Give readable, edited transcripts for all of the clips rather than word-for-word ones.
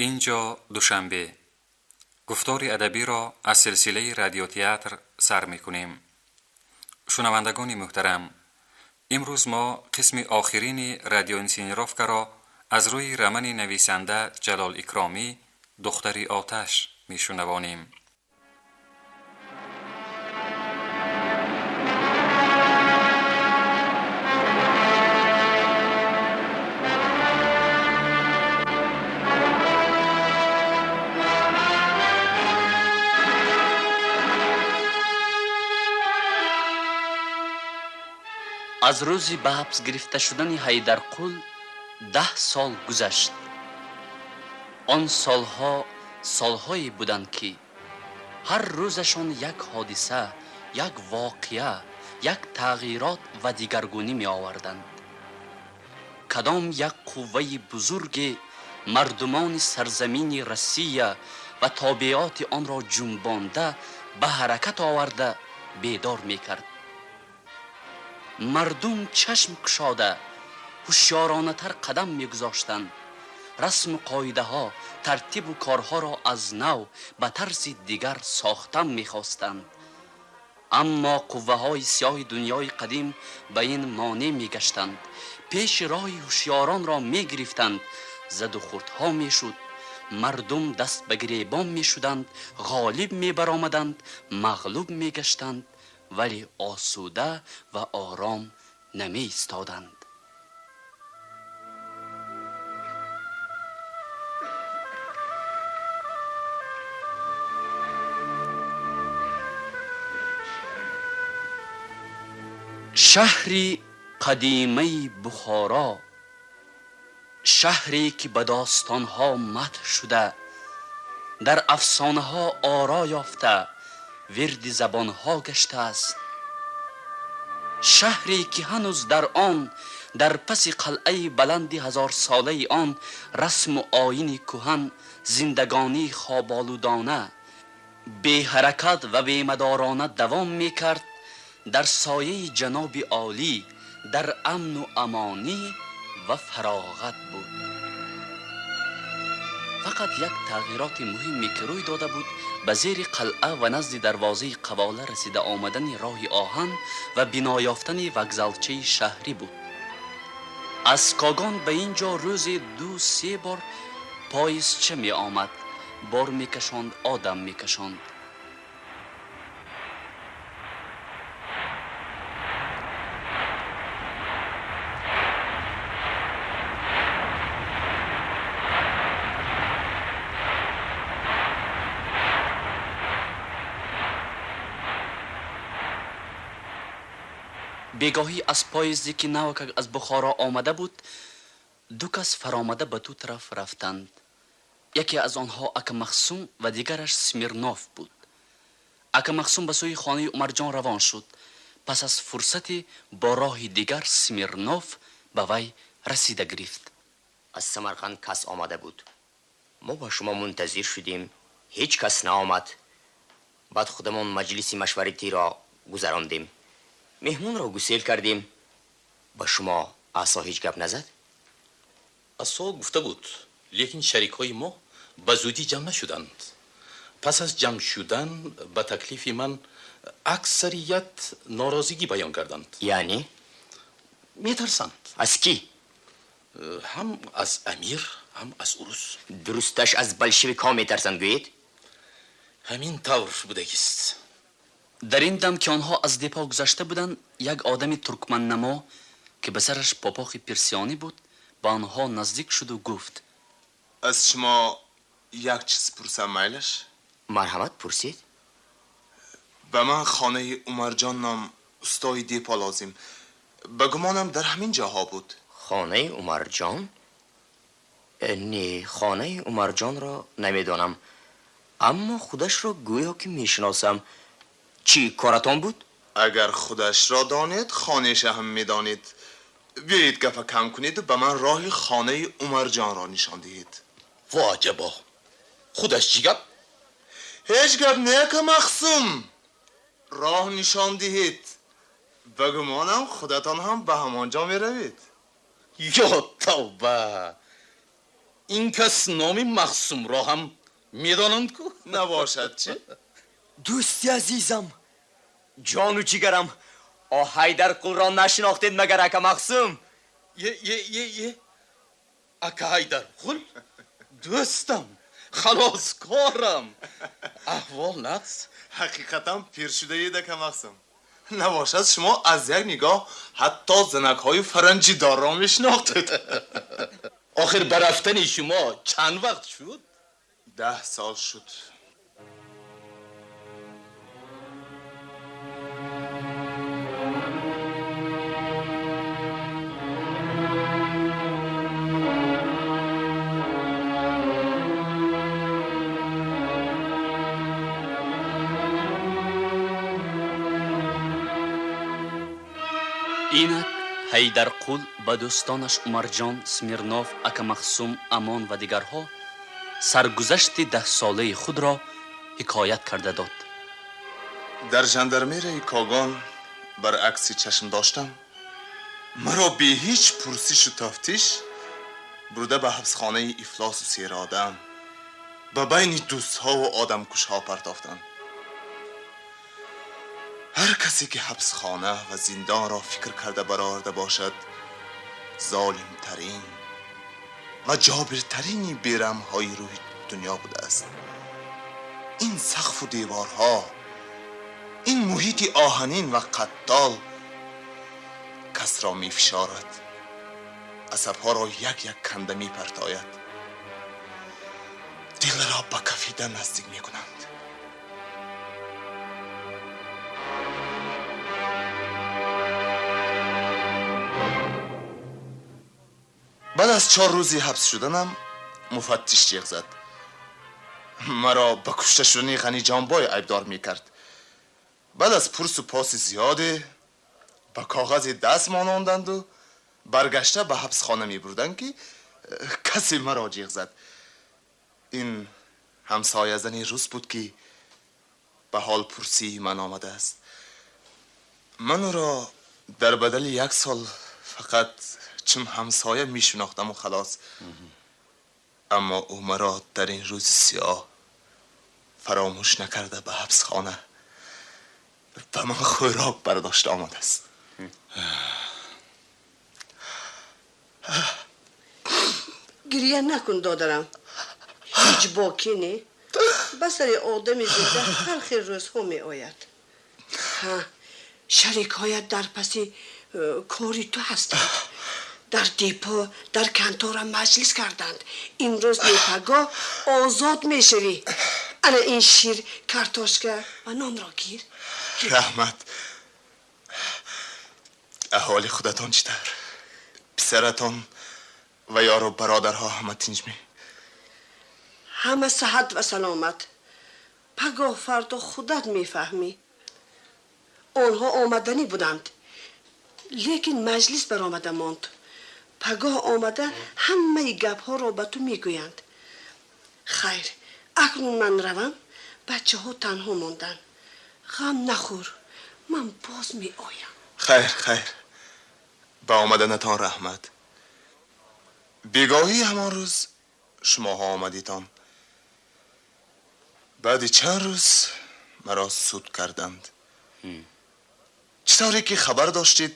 Инҷо Душанбе. Гуфтори адабиро аз силсилаи радиотеатр сар мекунем. Шунавандагони муҳтарам, имрӯз мо қисми охирини радиоинсценировкаро аз рӯи романи нависанда Ҷалол Икромӣ «Духтари оташ» мешунавонем. Аз рӯзи ба ҳабс гирифта шудани Ҳайдарқул 10 сол гузашт. Он солҳо солҳое буданд, ки ҳар рӯзашон як ҳодиса, як воқеа, як тағйирот ва дигаргунӣ меоварданд. Кадом як қувваи бузурге мардумони сарзамини Россия ва тобеоти онро ҷунбонда, ба ҳаракат оварда, бедор мекард. Мардум чашм кушода, ҳушёронатар қадам мегузоштанд. Расму қоидаҳо, тартибу корҳоро аз нав ба тарзи дигар сохтан мехостанд. Аммо қувваҳои сиёҳи дунёи қадим ба ин монеъ мегаштанд. Пеши роҳи ҳушёронро мегирифтанд. Заду хурдҳо мешуд. Мардум даст ба гиребон мешуданд, ғолиб мебаромаданд, мағлуб мегаштанд, вале осуда ва ором намеистоданд. Шаҳри қадимаи Бухоро, шаҳре ки ба достонҳо мадҳ шуда, дар афсонаҳо оро ёфта, вирди забонҳо гаштааст. Шаҳре ки ҳанӯз дар он, дар паси қалъаи баланди ҳазорсолаи он, расму оини кӯҳан, зиндагонии хоболудона, беҳаракат ва бемадорона давом мекард, дар сояи ҷаноби олӣ, дар амну амонӣ ва фароғат буд. Фақат як тағйироти муҳиме ки рӯй дода буд, ба зери қалъа ва назди дарвозаи қавола расида омадани роҳи оҳан ва бино ёфтани вокзалчаи шаҳрӣ буд. Аз Когон ба ин ҷо рӯзе 2-3 бор поездча меомад, бор мекашонд, одам мекашонд. Бегоҳӣ аз поезде ки навакак аз Бухоро омада буд, ду кас фаромада ба ду тараф рафтанд. Яке аз онҳо ака Махсум ва дигараш Смирнов буд. Ака Махсум ба сӯи хонаи Умарҷон равон шуд. Пас аз фурсате бо роҳи дигар Смирнов ба вай расида гирифт. Аз Самарқанд кас омада буд. Мо ба шумо мунтазир шудем, ҳеҷ кас наомад. Баъд худамон маҷлиси машваратиро гузарондем. Меҳмонро гусел кардем. Ба шумо Асо ҳеҷ гап назад? Асо гуфта буд, лекин шарикҳои мо ба зудӣ ҷамъ нашуданд. Пас аз ҷамъ шудан ба таклифи ман аксарият норозигӣ баён карданд. Яъне? Метарсанд. Аз кӣ? Ҳам аз амир, ҳам аз урус. Дурусташ аз болшевикҳо метарсанд, гӯед? Ҳамин тавр будагист. Дар ин дам ки онҳо аз депо гузашта буданд, як одами туркманнамо, ки ба сараш попохи персиёнӣ буд, ба онҳо наздик шуду гуфт: Аз шумо як чиз пурсам, майлаш? Марҳамат, пурсед. Ба ман хонаи Умарҷон ном устои депо лозим. Ба гумонам дар ҳамин ҷоҳо буд. Хонаи Умарҷон? Не, хонаи Умарҷонро намедонам, аммо худашро гӯё ки мешиносам. Чӣ коратон буд? Агар худашро донед, хонаша ҳам медонед. Биёед гапа кам кунеду ба ман роҳи хонаи Умарҷонро нишон диҳед. Во аҷабо! Худаш чӣ гап? Ҳеҷ гап не, ака Махсум. Роҳ нишон диҳед. Ба гумонам худатон ҳам ба ҳамон ҷо меравед. Ё тавба! Ин кас номи Махсумро ҳам медонанд ку? Набошад чӣ? Дӯсти азизам, ҷону ҷигарам, о Ҳайдарқулро нашинохтед магар, ака Махсум? Е, е, е, е, ака Ҳайдарқул, дӯстам, халоскорам, аҳвол нағз? Ҳақиқатан пир шудаед, ака Махсум. Набошад, шумо аз як нигоҳ ҳатто занакҳои фаранҷидорро мешинохтед. Охир ба рафтани шумо чанд вақт шуд? 10 сол шуд. Инак Ҳайдарқул ба дӯстонаш Умарҷон, Смирнов, ака Махсум, Амон ва дигарҳо саргузашти 10-солаи худро ҳикоят карда дод. Дар жандармерияи Когон баръакси чашм доштам, маро бе ҳеҷ пурсишу тафтиш бурда ба ҳабсхонаи ифлосу серодам, ба байни дӯстҳову одамкушҳо партофтанд. Ҳар касе ки ҳабсхона ва зиндонро фикр карда бароварда бошад, золимтарин ва ҷобиртарини бераҳмҳои рӯҳи дунё будааст. Ин сақфу деворҳо, ин муҳити оҳанин ва қаттол касро мефишорад, асабҳоро як-як канда мепартояд, дилро ба кафидан наздик мекунанд. Баъд аз 4 рӯзи ҳабс шуданам муфаттиш ҷеғ зад. Маро ба кушта шудани Ғаниҷонбой айбдор мекард. Баъд аз пурсу поси зиёде ба коғазе даст мононданду баргашта ба ҳабсхона мебурданд, ки касе маро ҷеғ зад. Ин ҳамсоязани рус буд, ки ба ҳол пурсии ман омадааст. Ман ӯро дар бадали 1 сол фақат чун ҳамсоя мешинохтаму халос. Аммо ӯ маро дар ин рӯзи сиёҳ фаромӯш накарда ба ҳабсхона ба ман хӯрок бардошта омадааст. Гирия накун, додарам, ҳеҷ бокӣ не. Ба сари одами зинда ҳар хел рӯзҳо меояд. Шарикҳоят дар паси кори ту ҳастанд. Дар депо, дар кантора маҷлис карданд. Имрӯз непагоҳ озод мешавӣ. Ана ин шир, картошка ва нонро гир. Раҳмат. Аҳволи худатон чӣ тавр? Писаратон ва ёру бародарҳо ҳама тинҷ-мӣ? Ҳама саҳат ва саломат. Пагоҳ фардо худат мефаҳмӣ. Онҳо омаданӣ буданд, лекин маҷлис баромада монд. Пагоҳ омада ҳамаи гапҳоро ба ту мегӯянд. Хайр, акнун ман равам, бачаҳо танҳо монданд. Ғам нахӯр, ман боз меоям. Хайр, хайр, ба омаданатон раҳмат. Бегоҳӣ ҳамон рӯз шумоҳо омадитон. Баъди чанд рӯз маро суд карданд. Чӣ тавре ки хабар доштед,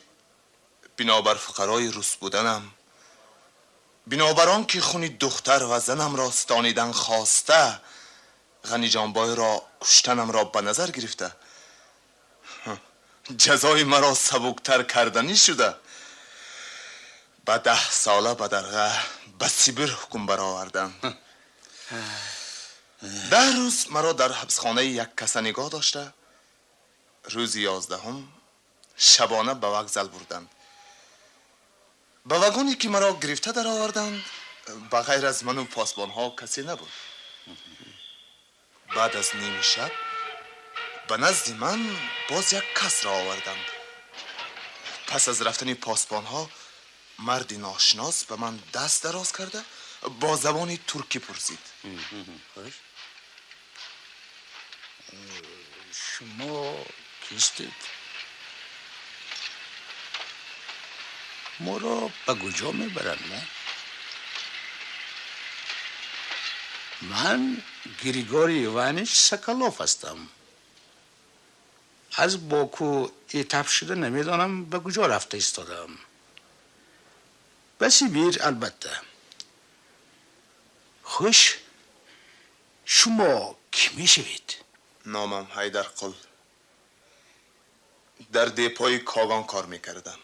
бинобар фуқарои рус буданам, бинобар он ки хуни духтар ва занамро стонидан хоста, Ғаниҷонбойро куштанамро ба назар гирифта, ҷазои маро сабуктар карданӣ шуда, ба 10 сола ба дарға ба Сибир ҳукм бароварданд. 10 рӯз маро дар ҳабсхонаи як каса нигоҳ дошта, рӯзи 11-ум шабона ба вокзал бурданд. Ба вагоне ки маро гирифта дароварданд, ба ғайр аз ману посбонҳо касе набуд. Баъд аз ними шаб ба назди ман боз як касро оварданд. Пас аз рафтани посбонҳо марди ношинос ба ман даст дароз карда бо забони туркӣ пурсид. Шумо кистед? Моро ба куҷо мебаранд, не? Ман Григорий Иванович Соколов ҳастам. Аз Боку этап шуда намедонам ба куҷо рафта истодаам. Ба Сибир, албатта. Хуш, шумо кӣ мешавед? Номам Ҳайдарқул. Дар депои Когон кор мекардам.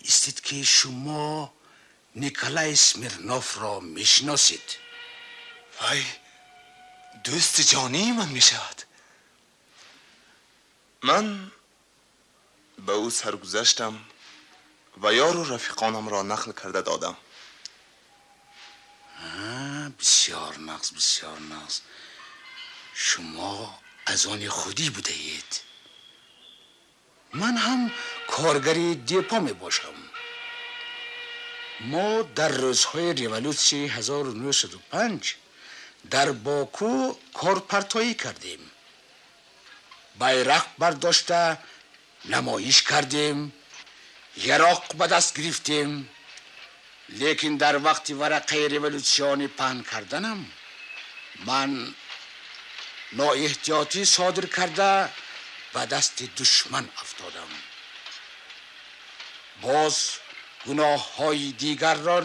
Истед, ки шумо Николай Смирновро мешиносед? Вай дӯсти ҷонии ман мешавад. Ман ба ӯ саргузаштам ва ёру рафиқонамро нақл карда додам. Бисёр нағз, бисёр нағз. Шумо аз они худӣ будаед. Ман ҳам коргари депо мебошам. Мо дар рӯзҳои революсияи 1905 дар Боку корпартоӣ кардем. Байрақ бардошта намоиш кардем, яроқ ба даст гирифтем. Лекин дар вақти варақаи революсионӣ паҳн карданам ман ноэҳтиётӣ содир карда ба дасти душман афтодам. Боз гуноҳҳои дигарро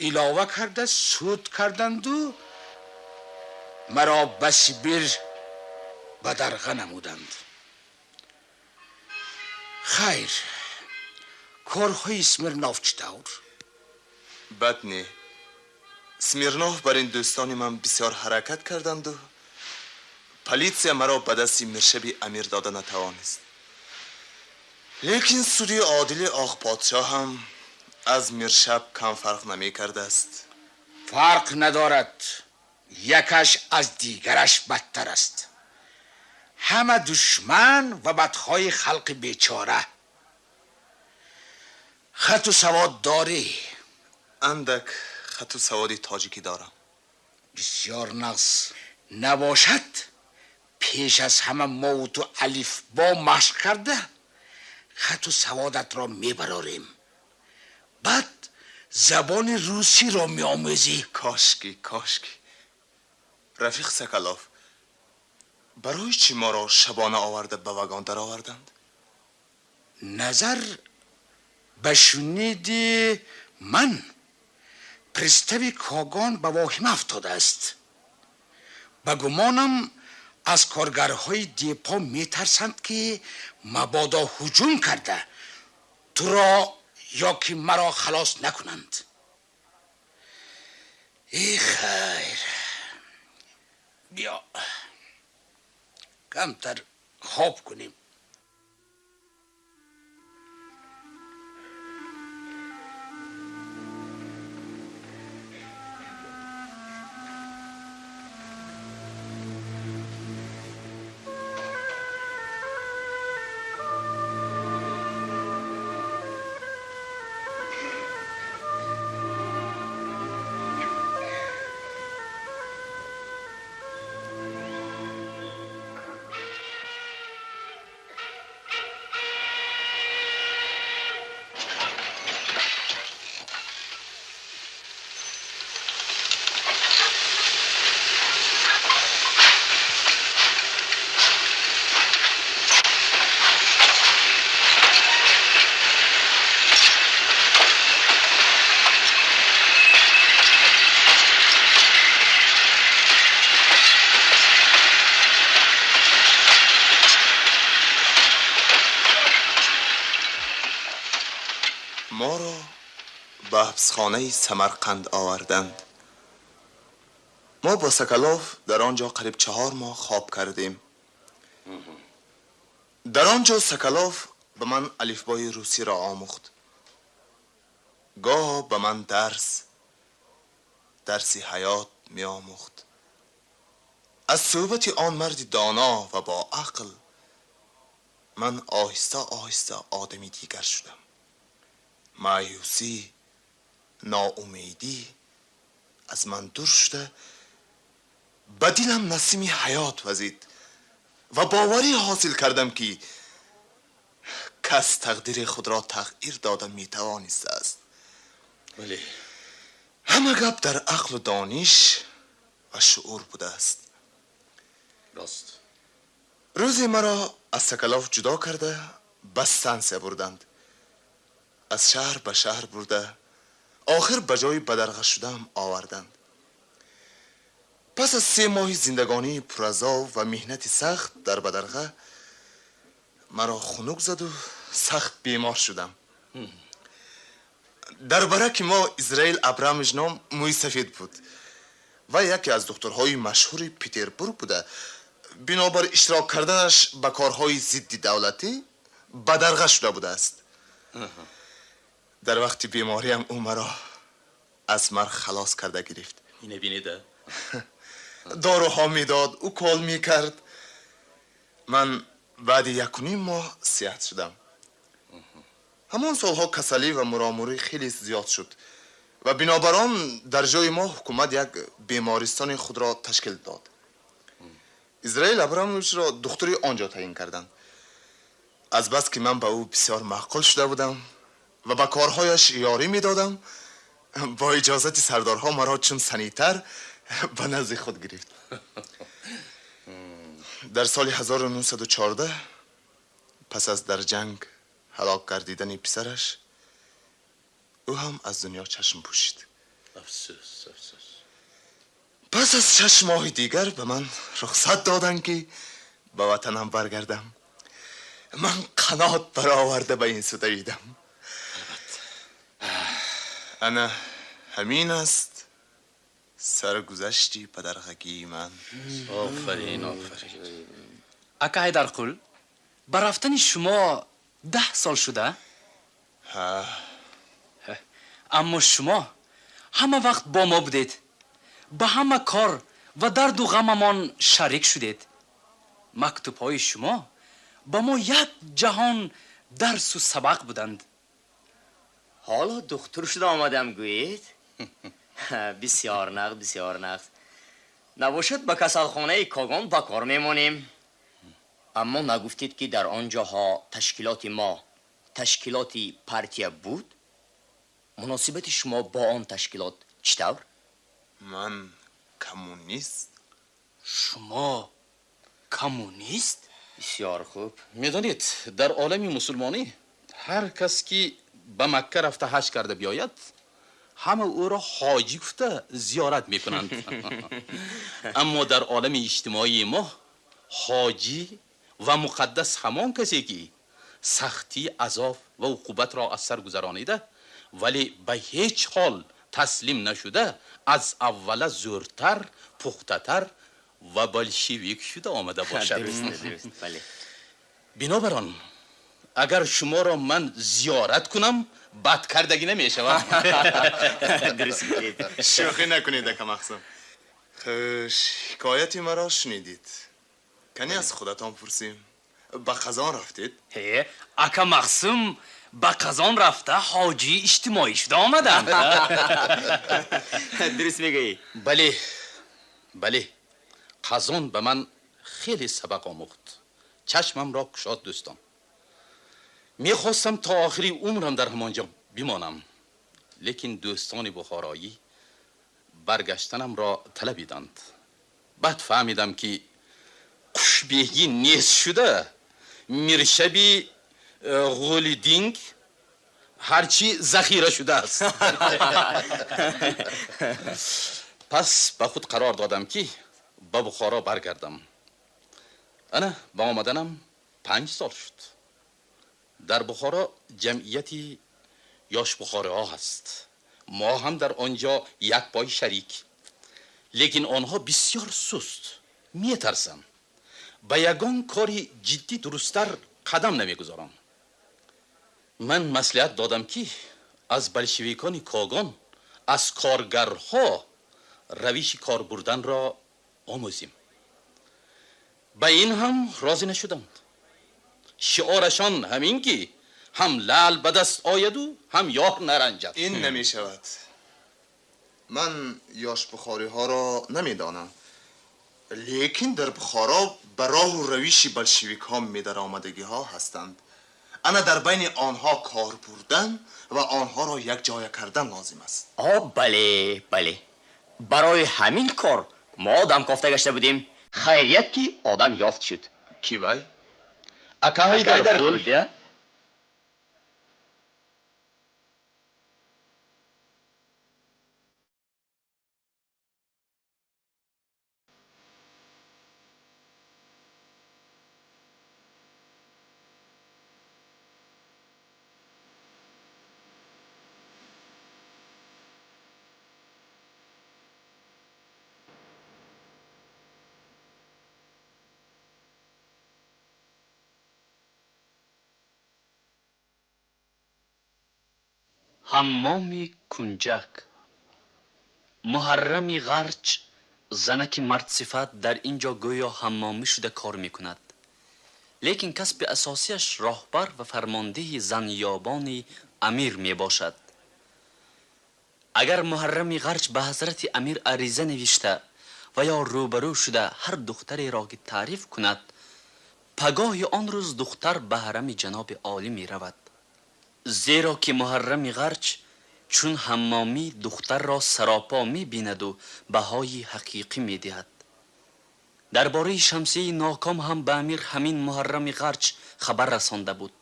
илова карда суд карданду маро ба Сибир бадарға намуданд. Хайр, корҳои Смирнов чӣ тавр? Бад не. Смирнов бар ин дӯстони ман бисёр ҳаракат карданду полиция маро ба дасти миршаби амир дода натавонист. Лекин суди одили Оқподшоҳ ҳам аз миршаб кам фарқ намекардааст. Фарқ надорад, якаш аз дигараш бадтар аст. Ҳама душман ва бадхоҳи халқи бечора. Хату савод дорӣ? Андак хату саводи тоҷикӣ дорам. Бисёр нағз. Набошад, пеш аз ҳама мову ту алифбо машқ карда хату саводатро мебарорем. Баъд забони русиро меомӯзӣ. Кошки, кошки. Рафиқ Соколов, барои чӣ моро шабона оварда ба вагон дароварданд? Назар ба шуниди ман, пристави Когон ба воҳима афтодааст. Ба гумонам, аз коргарҳои депо метарсанд, ки мабодо ҳуҷум карда туро ё ки маро халос накунанд. Э, хайр, биё камтар хоб кунем. Моро ба ҳабсхонаи Самарқанд оварданд. Мо бо Соколов дар он ҷо қариб 4 моҳ хоб кардем. Дар он ҷо Соколов ба ман алифбои русиро омӯхт. Гоҳо ба ман дарси ҳаёт меомӯхт. Аз суҳбати он марди доно ва бо ақл ман оҳиста оҳиста одами дигар шудам. Маъюсӣ, ноумедӣ аз ман дур шуда, ба дилам насими ҳаёт вазид ва боварӣ ҳосил кардам, ки кас тақдири худро тағйир дода метавонистааст. Бале. Ҳама гап дар ақлу дониш ва шуур будааст. Рост. Рӯзе маро аз Соколов ҷудо карда, ба стансия бурданд. Аз шаҳр ба шаҳр бурда, охир ба ҷои бадарға шудаам оварданд. Пас аз 3 моҳи зиндагонии пуразоб ва меҳнати сахт дар бадарға, маро хунук заду сахт бемор шудам. Дар бараки мо Израил Абрамович ном мӯйсафед буд ва яке аз духтурҳои машҳури Петербург буда, бинобар иштирок карданаш ба корҳои зидди давлатӣ бадарға шуда будааст. Дар вақти бемориам ӯ маро аз марг халос карда гирифт. Ине бинеда. Доруҳо медод, укол мекард. Ман баъди 1.5 моҳ сиҳат шудам. Ҳамон солҳо касалӣ ва муромурӣ хеле зиёд шуд ва бинобар он дар ҷои мо ҳукумат як бемористони худро ташкил дод. Израил Абрамовичро духтури он ҷо таъин карданд. Азбаски ман ба ӯ бисёр маъқул шуда будам ва ба корҳояш ёрӣ медодам, бо иҷозати сардорҳо маро чун санитар ба назди худ гирифт. Дар соли 1914 пас аз дар ҷанг ҳалок гардидани писараш, ӯ ҳам аз дунё чашм пӯшид. Афсӯс, афсӯс. Пас аз 6 моҳи дигар ба ман рухсат доданд, ки ба ватанам баргардам. Ман қанот бароварда ба ин сӯ давидам. Ана ҳамин аст саргузашти падарғагии ман. Офарин, офарин. Ака Ҳайдарқул, ба рафтани шумо 10 сол шуда? Ҳа. Аммо шумо ҳама вақт бо мо будед, ба ҳама кор ва дарду ғамамон шарик шудед. Мактубҳои шумо ба мо як ҷаҳон дарсу сабақ буданд. Ҳоло духтур шуда омадам, гӯед? Бисёр нағз, бисёр нағз. Набошад, ба касалхонаи Когон ба кор мемонем. Аммо нагуфтед, ки дар он ҷоҳо ташкилоти мо, ташкилоти партия буд? Муносибати шумо бо он ташкилот чӣ тавр? Ман коммунист. Шумо коммунист? Бисёр хуб. Медонед, дар олами мусулмонӣ ҳар кас ки ба Макка рафта ҳаҷ карда биёяд, ҳама ӯро ҳоҷӣ гуфта зиёрат мекунанд. Аммо дар олами иҷтимоии мо ҳоҷӣ ва муқаддас ҳамон касе ки сахтӣ, азоб ва уқубатро аз сар гузаронида, вале ба ҳеҷ ҳол таслим нашуда, аз аввала зӯртар, пухтатар ва болшевик шуда омада бошад. Дуруст, дуруст, бале. Бинобар он агар шуморо ман зиёрат кунам, бад кардагӣ намешавад. Дуруст гуфтед. Шӯхӣ накунед, ака Мақсум. Хуш, ҳикояти маро шунидед. Кани аз худатон пурсем, ба Қазон рафтед? Ҳе, ака Мақсум ба Қазон рафта, ҳоҷии иҷтимоӣ шуда омаданд. Дуруст мегӯӣ. Бале, бале, Қазон ба ман хеле сабақ омӯхт, чашмамро кушод. Дӯстон, мехостам то охири умрам дар ҳамон ҷо бимонам, лекин дӯстони бухороӣ баргаштанамро талабиданд. Баъд фаҳмидам, ки хушбеҳӣ нест шуда, миршаби ғулидинг ҳарчи захира шудааст. Пас ба худ қарор додам, ки ба Бухоро баргардам. Ана ба омаданам 5 сол шуд. Дар Бухоро ҷамъияти ёшбухориҳо ҳаст. Мо ҳам дар он ҷо як пой шарик, лекин онҳо бисёр суст, метарсанд, ба ягон кори ҷиддӣ дурусттар қадам намегузорам. Ман маслиҳат додам, ки аз болшевикони Когон, аз коргарҳо равиши кор бурданро омӯзем. Ба ин ҳам розӣ нашуданд. Шиорашон ҳамин ки ҳам лаъл ба даст ояду, ҳам ёр наранҷад. Ин намешавад. Ман ёшбухориҳоро намедонам, лекин дар Бухоро ба роҳу равиши болшевикҳо медаромадагиҳо ҳастанд. Ана дар байни онҳо кор бурдан ва онҳоро якҷоя кардан лозим аст. Бале, бале. Барои ҳамин кор мо одам кофта гашта будем. Хайрият ки одам ёфт шуд. Ки вай? Ака Ҳайдарқул. Ҳаммоми Кунҷак. Муҳаррами Ғарч занаки мардсифат дар ин ҷо гӯё ҳаммомӣ шуда кор мекунад. Лекин касби асосияш роҳбар ва фармондеҳи занёбони амир мебошад. Агар Муҳаррами Ғарч ба ҳазрати амир ариза навишта ва ё рӯбарӯ шуда ҳар духтареро ки таъриф кунад, пагоҳи он рӯз духтар ба ҳарами ҷаноби олӣ меравад. Зеро ки Муҳаррами Ғарч чун ҳаммомӣ духтарро саропо мебинаду баҳои ҳақиқӣ медиҳад. Дар бораи Шамсияи ноком ҳам ба амир ҳамин Муҳаррами Ғарч хабар расонда буд.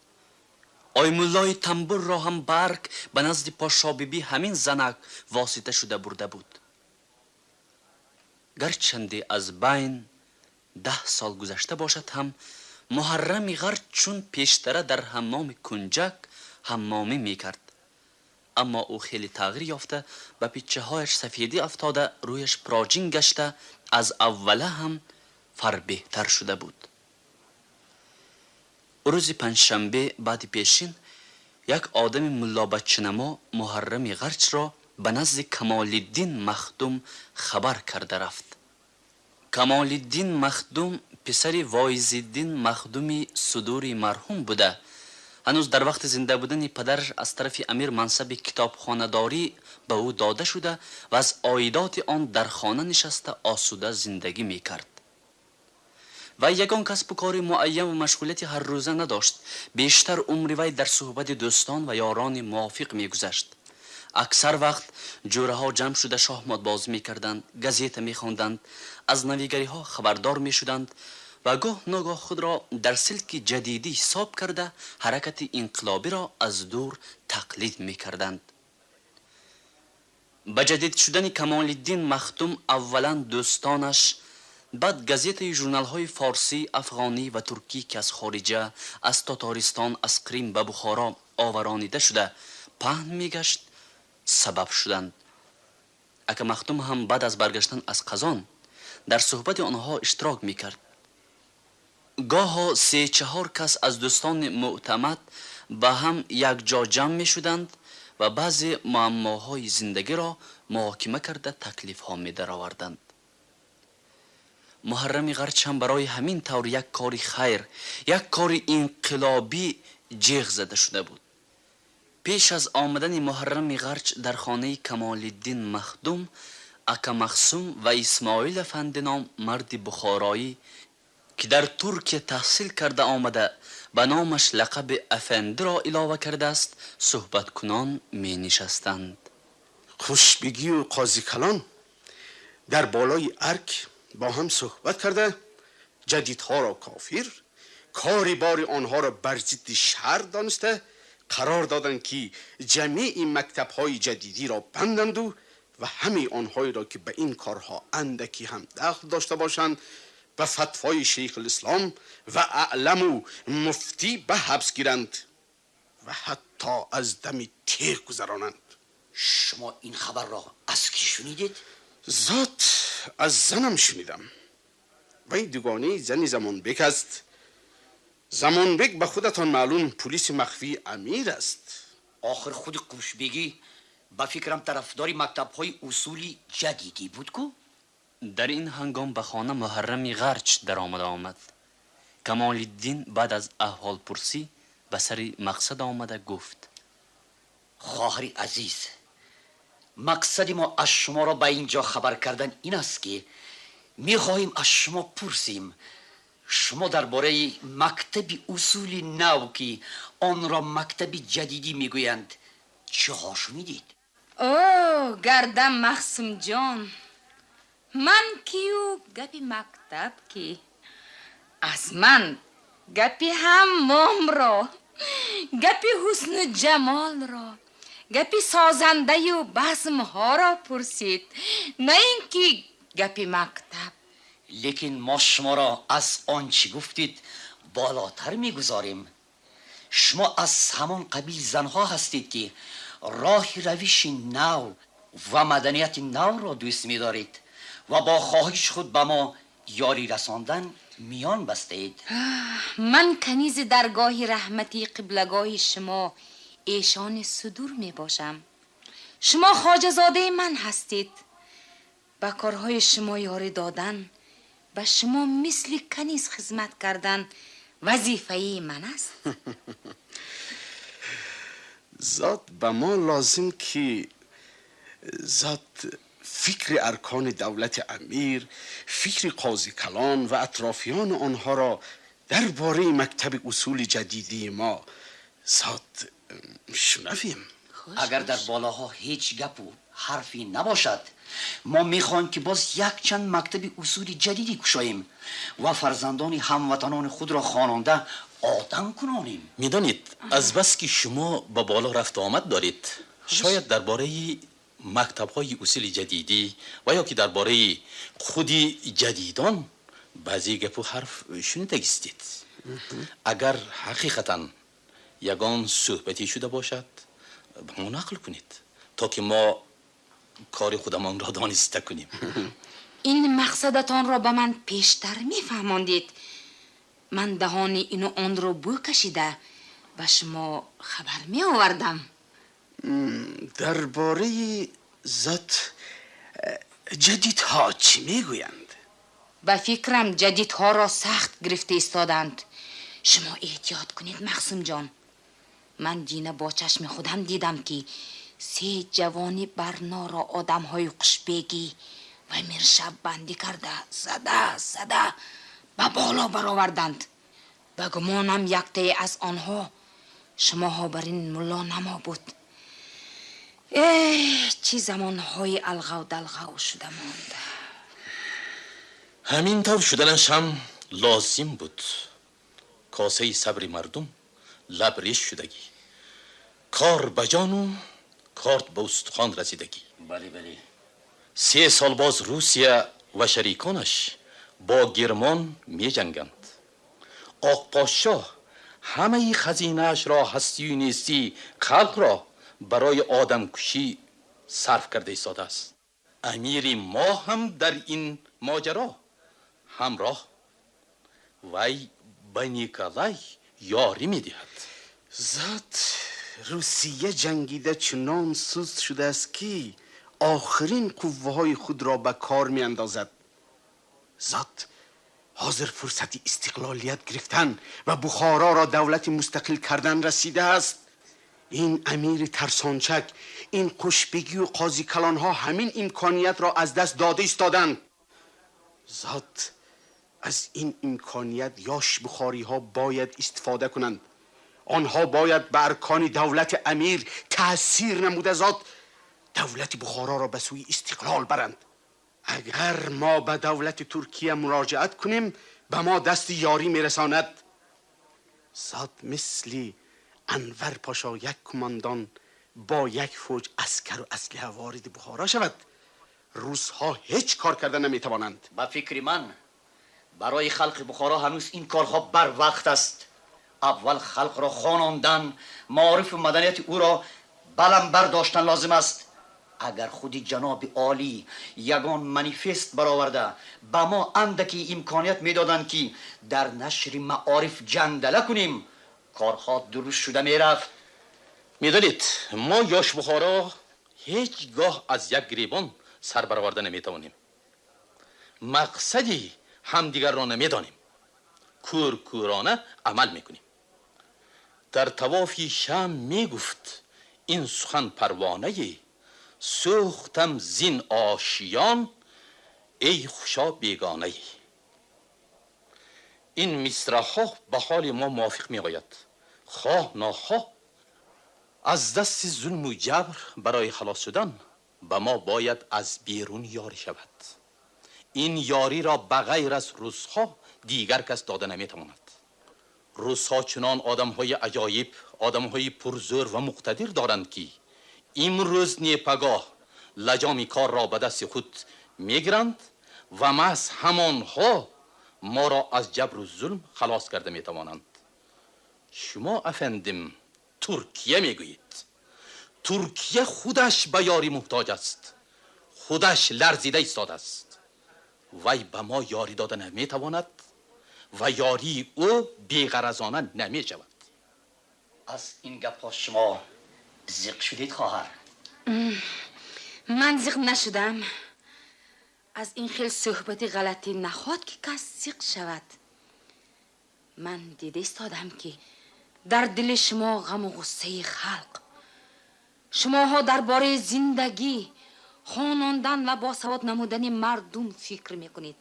Оймуллои тамбурро ҳам барг ба назди Подшобибӣ ҳамин занак восита шуда бурда буд. Гарчанде аз байн 10 сол гузашта бошад ҳам, Муҳаррами Ғарч чун пештара дар ҳаммоми Кунҷак ҳаммомӣ мекард. Аммо ӯ хеле тағйир ёфта, ба пиччаҳояш сафедӣ афтода, рӯяш проҷин гашта, аз аввала ҳам фарбеҳтар шуда буд. Рӯзи панҷшанбе баъди пешин як одами муллобаччанамо Муҳаррами Ғарчро ба назди Камолиддин Махдум хабар карда рафт. Камолиддин Махдум писари Воизиддин Махдуми Судури марҳум буда, ҳанӯз дар вақти зинда будани падараш аз тарафи амир мансаби китобхонадорӣ ба ӯ дода шуда ва аз оидоти он дар хона нишаста осуда зиндагӣ мекард. Вай ягон касбу кори муайян ва машғулияти ҳаррӯза надошт. Бештар умри вай дар суҳбати дӯстон ва ёрони мувофиқ мегузашт. Аксар вақт ҷӯраҳо ҷамъ шуда шоҳмотбозӣ мекарданд, газета мехонданд, аз навигариҳо хабардор мешуданд ва гоҳ ногоҳ худро дар силки ҷадидӣ ҳисоб карда ҳаракати инқилобиро аз дур тақлид мекарданд. Ба ҷадид шудани Камолиддин Махдум аввалан дӯстонаш, баъд газетаи журналҳои форсӣ, афғонӣ ва туркӣ ки аз хориҷа, аз Тотористон, аз Қрим ба Бухоро оваронида шуда паҳн мегашт, сабаб шуданд. Ака Махдум ҳам баъд аз баргаштан аз Қазон дар суҳбати онҳо иштирок мекард. Гоҳо 3-4 кас аз дӯстони мӯътамад ба ҳам якҷо ҷамъ мешуданд ва баъзе муаммоҳои зиндагиро муҳокима карда таклифҳо медароварданд. Муҳаррами Ғарч ҳам барои ҳамин тавр як кори хайр, як кори инқилобӣ ҷеғ зада шуда буд. Пеш аз омадани Муҳаррами Ғарч дар хонаи Камолиддин Махдум, ака Махсум ва Исмоил афанди ном марди бухороӣ ки дар Туркия таҳсил карда омада ба номаш лақаби афандиро илова кардааст, суҳбаткунон менишастанд. Хушбегию Қозикалон дар болои арк бо ҳам суҳбат карда ҷадидҳоро кофир, кори бори онҳоро бар зидди шар дониста қарор доданд ки ҷамеи мактабҳои ҷадидиро банданду ва ҳамаи онҳоеро ки ба ин корҳо андаки ҳам дахл дошта бошанд ба фатвои шейхулислом ва аъламу муфтӣ ба ҳабс гиранд ва ҳатто аз дами теғ гузаронанд. Шумо ин хабарро аз кӣ шунидед? Зот аз занам шунидам. Вай дугонаи зани Замонбек аст. Замонбек ба худатон маълум пулиси махфии амир аст. Охир худи Қушбегӣ ба фикрам тарафдори мактабҳои усули ҷадидӣ буд ку? Дар ин ҳангом ба хона Муҳаррами Ғарч даромада омад. Камолиддин баъд аз аҳволпурсӣ ба сари мақсад омада гуфт: хоҳари азиз, мақсади мо аз шуморо ба ин ҷо хабар кардан ин аст ки мехоҳем аз шумо пурсем. Шумо дар бораи мактаби усули нав, ки онро мактаби ҷадидӣ мегӯянд, чиҳо шунидед? О, гардам, Махсумҷон, ман кию гапи мактаб ки? Аз ман гапи ҳаммомро, гапи ҳусну ҷамолро, гапи созандаю базмҳоро пурсид, на ин ки гапи мактаб. Лекин мо шуморо аз он чӣ гуфтед болотар мегузорем. Шумо аз ҳамон қабил занҳо ҳастед, ки роҳи равиши нав ва маданияти навро дӯст медоред ва бо хоҳиши худ ба мо ёрӣ расондан миён бастаед. Ман канизи даргоҳи раҳмати қиблагоҳи шумо эшони судур мебошам. Шумо хоҷазодаи ман ҳастед. Ба корҳои шумо ёрӣ додан, ба шумо мисли каниз хизмат кардан вазифаи ман аст. Зот ба мо лозим ки зот фикри аркони давлати амир, фикри қози калон ва атрофиёни онҳоро дар бораи мактаби усули ҷадидии мо зот шунавем. Агар дар болоҳо ҳеҷ гапу ҳарфе набошад, мо мехоҳем, ки боз якчанд мактаби усули ҷадидӣ кушоем ва фарзандони ҳамватанони худро хононда одам кунонем. Медонед, азбаски шумо ба боло рафту омад доред, шояд дар бораи мактабҳои усули ҷадидӣ ва ё ки дар бораи худи ҷадидон баъзе гапу ҳарф шунидагистед. Агар ҳақиқатан ягон суҳбате шуда бошад, ба мо нақл кунед, то ки мо кори худамонро дониста кунем. Ин мақсадатонро ба ман пештар мефаҳмондед, ман даҳони ину онро бӯ кашида ба шумо хабар меовардам. Дар бораи зот ҷадидҳо чӣ мегӯянд? Ба фикрам, ҷадидҳоро сахт гирифта истоданд. Шумо эҳтиёт кунед, Махсумҷон. Ман дина бо чашми худам дидам, ки се ҷавони барноро одамҳои Хушбегӣ ва Миршаб бандӣ карда, зада зада ба боло бароварданд. Ба гумонам, яктае аз онҳо шумоҳо бар ин мулло намо буд. Эҳ, чӣ замонҳои алғав далғав шуда монда! Ҳамин тавр шуданаш ҳам лозим буд. Косаи сабри мардум лабрез шудагӣ, кор ба ҷону корд ба устухон расидагӣ. Бале, бале. 3 сол боз Русия ва шариконаш бо Гермон меҷанганд. Оқподшоҳ ҳамаи хазинаашро, ҳастию нестии халқро барои одамкушӣ сарф карда истодааст. Амири мо ҳам дар ин моҷаро ҳамроҳ, вай ба Николай ёрӣ медиҳад. Зот Русия ҷангида чунон суст шудааст, ки охирин қувваҳои худро ба кор меандозад. Зот ҳозир фурсати истиқлолият гирифтан ва Бухороро давлати мустақил кардан расидааст. Ин амири тарсончак, ин Қушбегию қозикалонҳо ҳамин имкониятро аз даст дода истоданд. Зот аз ин имконият ёш бухориҳо бояд истифода кунанд. Онҳо бояд ба аркони давлати амир таъсир намуда, зот давлати Бухороро ба сӯи истиқлол баранд. Агар мо ба давлати Туркия муроҷиат кунем, ба мо дасти ёрӣ мерасонад. Зот мисли Анвар пошо як кумондон бо як фавҷ аскару аслиҳа вориди Бухоро шавад, русҳо ҳеҷ кор карда наметавонанд. Ба фикри ман, барои халқи Бухоро ҳанӯз ин корҳо барвақт аст. Аввал халқро хонондан, маорифу маданияти ӯро баланд бардоштан лозим аст. Агар худи ҷаноби олӣ ягон манифест бароварда, ба мо андаке имконият медоданд, ки дар нашри маориф ҷандала кунем, корҳо дуруст шуда мерафт. Медонед, мо ёш бухоро ҳеҷ гоҳ аз як гиребон сар бароварда наметавонем, мақсади ҳамдигарро намедонем, кӯркӯрона амал мекунем. Дар тавофи шам мегуфт ин сухан парвонае: сӯхтам зин ошиён, эй хушо бегонае. Ин мисраҳо ба ҳоли мо мувофиқ меояд. Хоҳ нохоҳ аз дасти зулму ҷабр барои халос шудан ба мо бояд аз берун ёрӣ шавад. Ин ёриро ба ғайр аз русҳо дигар кас дода наметавонад. Русҳо чунон одамҳои аҷоиб, одамҳои пурзӯр ва муқтадир доранд, ки имрӯз не пагоҳ лаҷоми корро ба дасти худ мегиранд ва маҳз ҳамонҳо моро аз ҷабру зулм халос карда метавонанд. Шумо афандим Туркия мегӯед. Туркия худаш ба ёрӣ муҳтоҷ аст, худаш ларзида истодааст. Вай ба мо ёрӣ дода наметавонад ва ёрии ӯ беғаразона намешавад. Аз ин гапҳо шумо зиқ шудед, хоҳар? Ман зиқ нашудам. Аз ин хел суҳбати ғалатӣ нахоҳад, ки кас зиқ шавад. Ман дида истодам, ки дар дили шумо ғаму ғуссаи халқ. Шумоҳо дар бораи зиндагӣ, хонондан ва босавод намудани мардум фикр мекунед.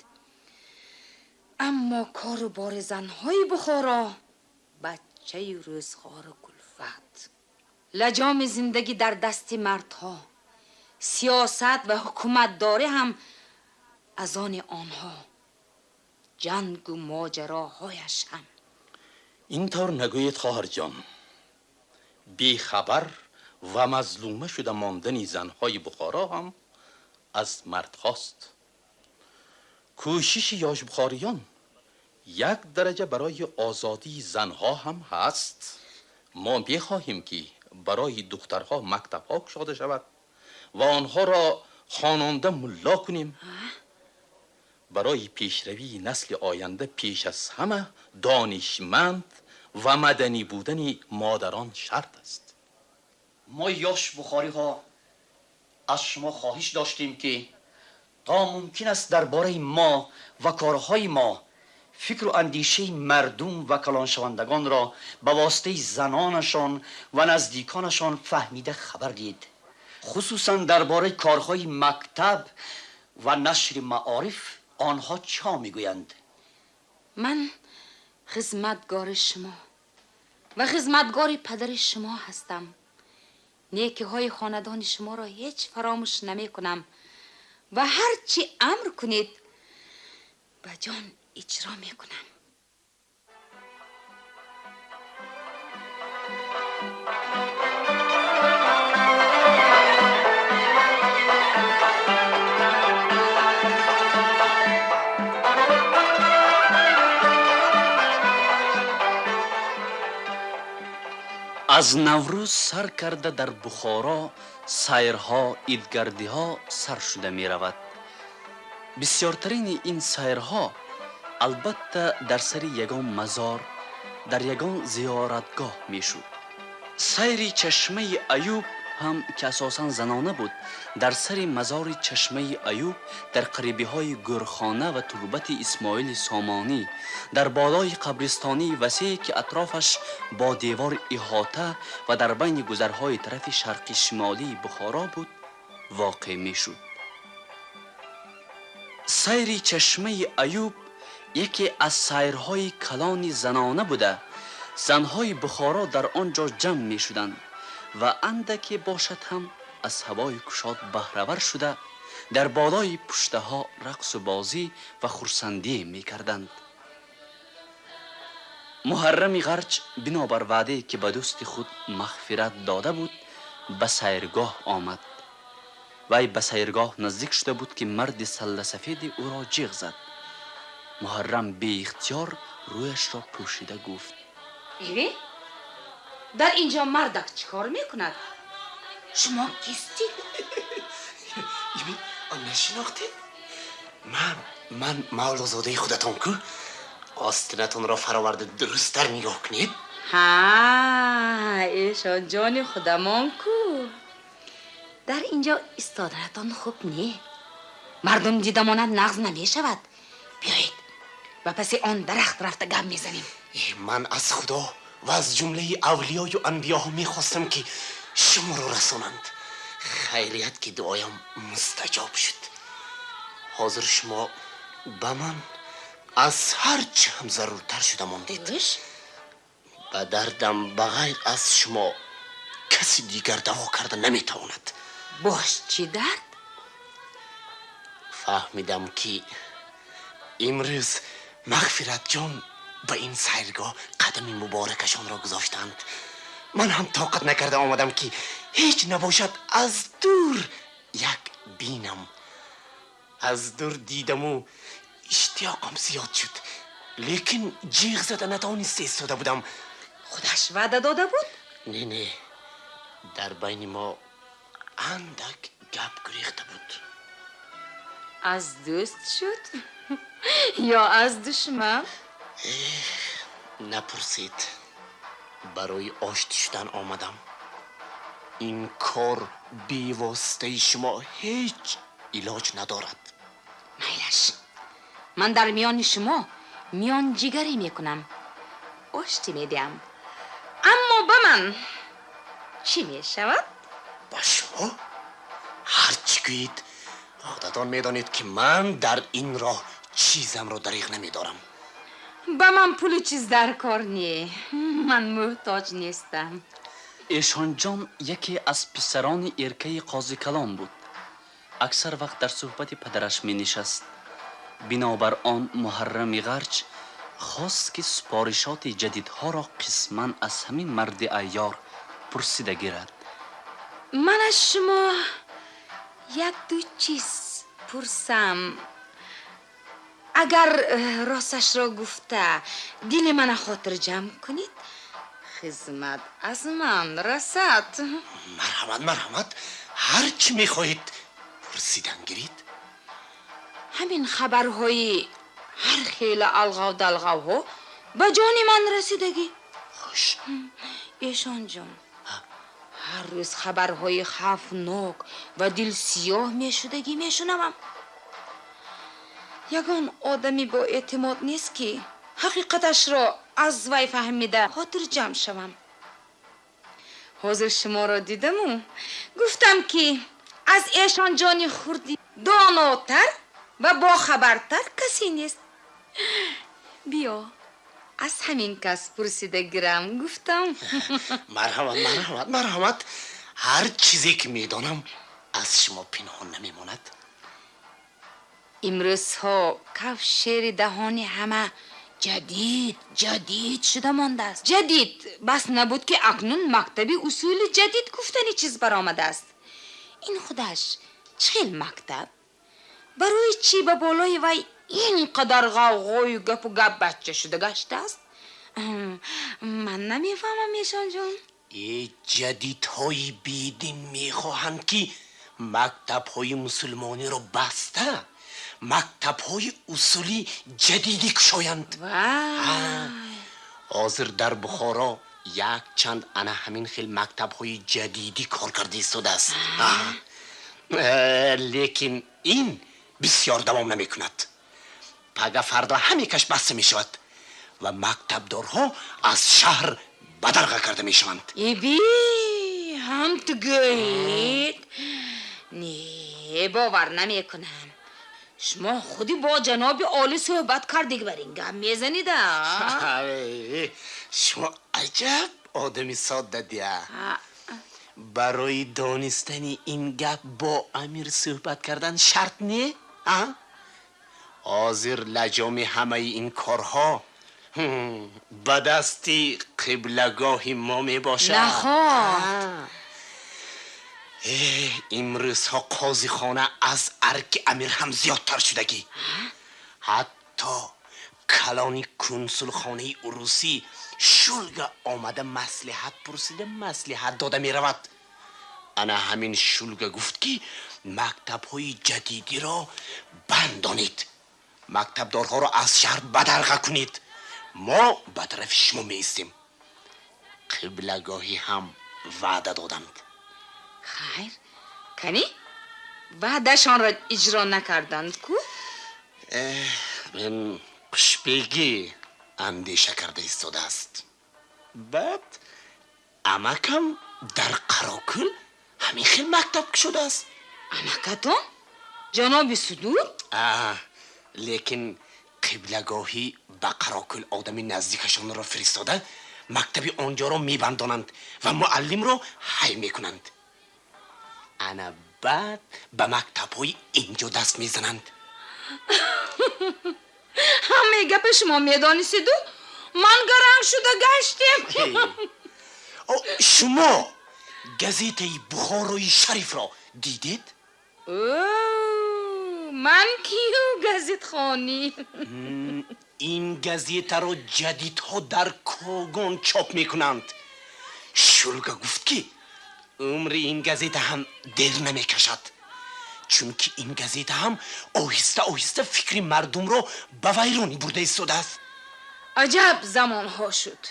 Аммо кору бори занҳои Бухоро, бачаи рӯзғору кулфат, лаҷоми зиндагӣ дар дасти мардҳо, сиёсат ва ҳукуматдорӣ ҳам аз они онҳо, ҷангу моҷароҳояш ҳам. Ин тавр нагӯед, хоҳарҷон. Бехабар ва мазлума шуда мондани занҳои Бухоро ҳам аз мардҳост. Кӯшиши ёшбухориён як дараҷа барои озодии занҳо ҳам ҳаст. Мо мехоҳем, ки барои духтарҳо мактабҳо кушода шавад ва онҳоро хононда мулло кунем. Барои пешравии насли оянда пеш аз ҳама донишманд ва маданӣ будани модарон шарт аст. Мо ёш бухориҳо аз шумо хоҳиш доштем, ки то мумкин аст дар бораи мо ва корҳои мо фикру андешаи мардум ва калоншавандагонро ба воситаи занонашон ва наздиконашон фаҳмида хабар диҳед, хусусан дар бораи корҳои мактаб ва нашри маориф онҳо чӣ мегӯянд. Ман хизматгори шумо ва хизматгори падари шумо ҳастам. Некиҳои хонадони шуморо ҳеҷ фаромӯш намекунам ва ҳар чӣ амр кунед, ба ҷон иҷро мекунам. Аз Наврӯз сар карда дар Бухоро сайрҳо, идгардиҳо сар шуда меравад. Бисёртарини ин сайрҳо албатта дар сари ягон мазор, дар ягон зиёратгоҳ мешуд. Сайри Чашмаи Аюб ҳам, ки асосан занона буд, дар сари мазори Чашмаи Аюб, дар қарибиҳои гӯрхона ва турбати Исмоили Сомонӣ, дар болои қабристонии васее, ки атрофаш бо девор иҳота ва дар байни гузарҳои тарафи шарқи шимолии Бухоро буд, воқеъ мешуд. Сайри Чашмаи Аюб яке аз сайрҳои калони занона буда, занҳои Бухоро дар он ҷо ҷамъ мешуданд ва андаке бошад ҳам аз ҳавои кушод баҳравар шуда, дар болои пуштаҳо рақсу бозӣ ва хурсандӣ мекарданд. Муҳаррами Ғарч бинобар ваъдае, ки ба дӯсти худ мағфират дода буд, ба сайргоҳ омад. Вай ба сайргоҳ наздик шуда буд, ки марди салласафеде ӯро ҷиғ зад. Муҳаррам беихтиёр рӯяшро пӯшида гуфт: Эве, дар инҷо мардак чӣ кор мекунад? Шумо кистед? Нашинохтед? Ман мавлозодаи худатон ку. Остинатонро фароварда дурусттар нигоҳ кунед. Ҳа, эшонҷони худамон ку. Дар инҷо истоданатон хуб не, мардум дида монад, нағз намешавад. Биёед, ба паси он дарахт рафта гап мезанем. Ман аз Худо ва аз ҷумлаи авлиёю анбиёҳо мехостам, ки шуморо расонанд. Хайрият, ки дуоям мустаҷоб шуд. Ҳозир шумо ба ман Аз ҳар чӣ ҳам заруртар шуда мондед. Ба дардам ба ғайр аз шумо каси дигар даво карда наметавонад. Бош, чӣ дард? Фаҳмидам, ки имрӯз Мағфиратҷон ба ин сайргоҳ қадами муборакашонро гузоштанд. Ман ҳам тоқат накарда омадам, ки ҳеҷ набошад, аз дур як бинам. Аз дур дидаму иштиёқам зиёд шуд, лекин ҷиғ зада натавониста истода будам. Худаш ваъда дода буд? Не, не, дар байни мо андак гап гурехта буд. Аз дӯст шуд ё аз душман? Напурсед, барои оштӣ шудан омадам. Ин кор бевоситаи шумо ҳеҷ илоҷ надорад. Майлаш, ман дар миёни шумо миёнҷигарӣ мекунам, оштӣ медиҳам. Аммо ба ман чӣ мешавад? Ба шумо ҳар чӣ гӯед. Худатон медонед, ки ман дар ин роҳ чизамро дариғ намедорам. Ба ман пулу чиз дар кор не, ман муҳтоҷ нестам. Эшонҷон яке аз писарони эркаи Қозикалон буд. Аксар вақт дар суҳбати падараш менишаст. Бинобар он Муҳаррами Ғарч хост, ки супоришоти ҷадидҳоро қисман аз ҳамин марди айёр пурсида гирад. Ман аз шумо як-ду чиз пурсам, агар росташро гуфта дили мана хотирҷамъ кунед, хизмат аз ман расад. Марҳамат, марҳамат, ҳар чӣ мехоҳед, пурсидан гиред. Ҳамин хабарҳои ҳар хела алғав далғавҳо ба ҷони ман расидагӣ. Хуш. Эшонҷон, ҳар рӯз хабарҳои хавфнок ва дилсиёҳ мешудагӣ мешунавам. Ягон одами боэътимод нест, ки ҳақиқаташро аз вай фаҳмида хотирҷамъ шавам. Ҳозир шуморо дидаму гуфтам, ки аз Эшонҷони хурди донотар ва бохабартар касе нест. Биё, аз ҳамин кас пурсида гирам, гуфтам. Марҳамат, марҳамат, марҳамат, ҳар чизе ки медонам, аз шумо пинҳон намемонад. Имрӯзҳо каф шери даҳони ҳама ҷадид ҷадид шуда мондааст. Ҷадид бас набуд, ки акнун мактаби усули ҷадид гуфтани чиз баромадааст. Ин худаш чӣ хел мактаб? Барои чӣ ба болои вай ин қадар ғавғою гапу гап бача шуда гаштааст? Ман намефаҳмам, Эшонҷон. Э, ҷадидҳои бедин мехоҳанд, ки мактабҳои мусулмониро баста, мактабҳои усули ҷадидӣ кушоянд. Вай! Ҳозир дар Бухоро як чанд ана ҳамин хел мактабҳои ҷадидӣ кор карда истодааст. Лекин ин бисёр давом намекунад. Пага фардо ҳамекаш баста мешавад ва мактабдорҳо аз шаҳр бадарға карда мешаванд. Иби, ҳам ту гӯед? Не, бовар намекунам. Шумо худи бо ҷаноби олӣ суҳбат кардег, бар ин гап мезанида? Шумо аҷаб одами содда дия. Барои донистани ин гап бо амир суҳбат кардан шарт не? Ҳозир лаҷоми ҳамаи ин корҳо ба дасти қиблагоҳи мо мебошад. Нахоҳ. Имрӯзҳо қозихона аз арки амир ҳам зиёдтар шудагӣ. Ҳатто калони кунсулхонаи урусӣ Шулга омада, маслиҳат пурсида, маслиҳат дода меравад. Ана ҳамин Шулга гуфт, ки мактабҳои ҷадидиро бандонед, мактабдорҳоро аз шаҳр бадарға кунед, мо ба тарафи шумо меистем. Қиблагоҳӣ ҳам ваъда доданд. Хайр, кани, ваъдашонро иҷро накарданд ку? Ман хушбегӣ андеша карда истодааст. Баъд амакам дар Қарокӯл ҳамин хел мактаб кушодааст. Амакатон ҷаноби Судур? Лекин Қиблагоҳӣ ба Қарокӯл одами наздикашонро фиристода, мактаби онҷоро мебандонанд ва муаллимро ҳай мекунанд. Ана баъд ба мактабҳои инҷо даст мезананд. Ҳамаи гапи шумо медонистиду ман гаранг шуда гаштем. Шумо газетаи Бухорои Шарифро дидед? Ман кию газетхонӣ? Ин газетаро ҷадидҳо дар Когон чоп мекунанд. Шулга гуфт, ки умри ин газета ҳам дер намекашад, чунки ин газета ҳам оҳиста оҳиста фикри мардумро ба вайронӣ бурда истодааст. Аҷаб замонҳо шуд.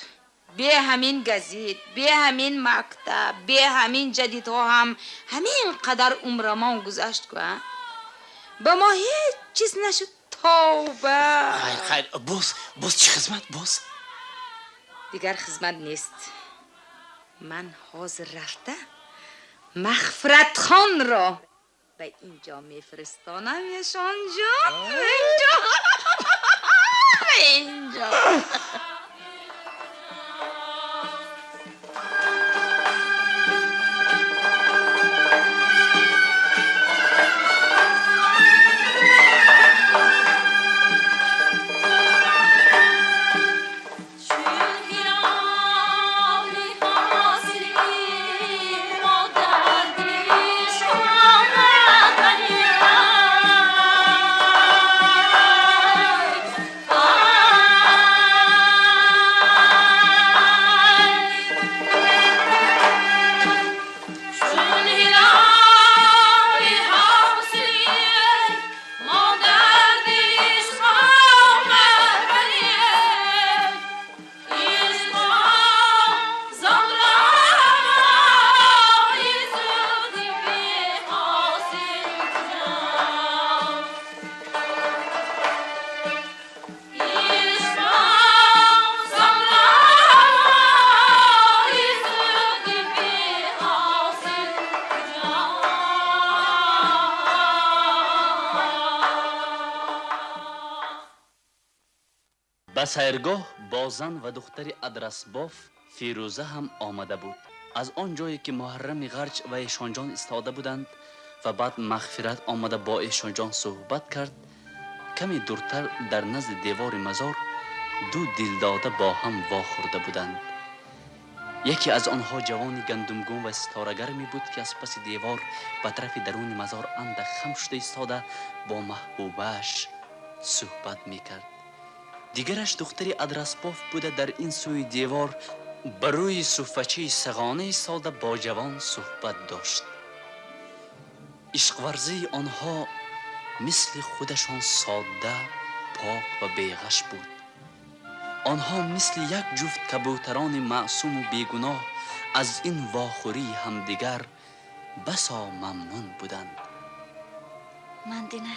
Бе ҳамин газет, бе ҳамин мактаб, бе ҳамин ҷадидҳо ҳам ҳамин қадар умрамон гузашт ку, а? Ба мо ҳеҷ чиз нашуд. Тавба. Хайр, хайр, боз, боз чӣ хизмат, боз? Дигар хизмат нест. Ман ҳозир рафта Мағфиратхонро ба инҷо мефиристонам, Эшонҷон. Инҷо. Ба инҷо. Ба сайргоҳ бо зан ва духтари адрасбоф Фирӯза ҳам омада буд. Аз он ҷое ки Муҳаррами Ғарҷ ва Эшонҷон истода буданд ва баъд Мағфират омада бо Эшонҷон суҳбат кард, каме дуртар дар назди девори мазор ду дилдода бо ҳам вохӯрда буданд. Яке аз онҳо ҷавони гандумгун ва ситорагар мебуд, ки аз паси девор ба тарафи даруни мазор андак хам шуда истода бо маҳбубааш суҳбат мекард. Дигараш духтари адрасбоф буда, дар ин сӯи девор ба рӯи суфачаи сағона истода бо ҷавон суҳбат дошт. Ишқварзии онҳо мисли худашон содда, пок ва беғаш буд. Онҳо мисли як ҷуфт кабӯтарони маъсуму бегуноҳ аз ин вохӯрии ҳамдигар басо мамнун буданд. Ман дина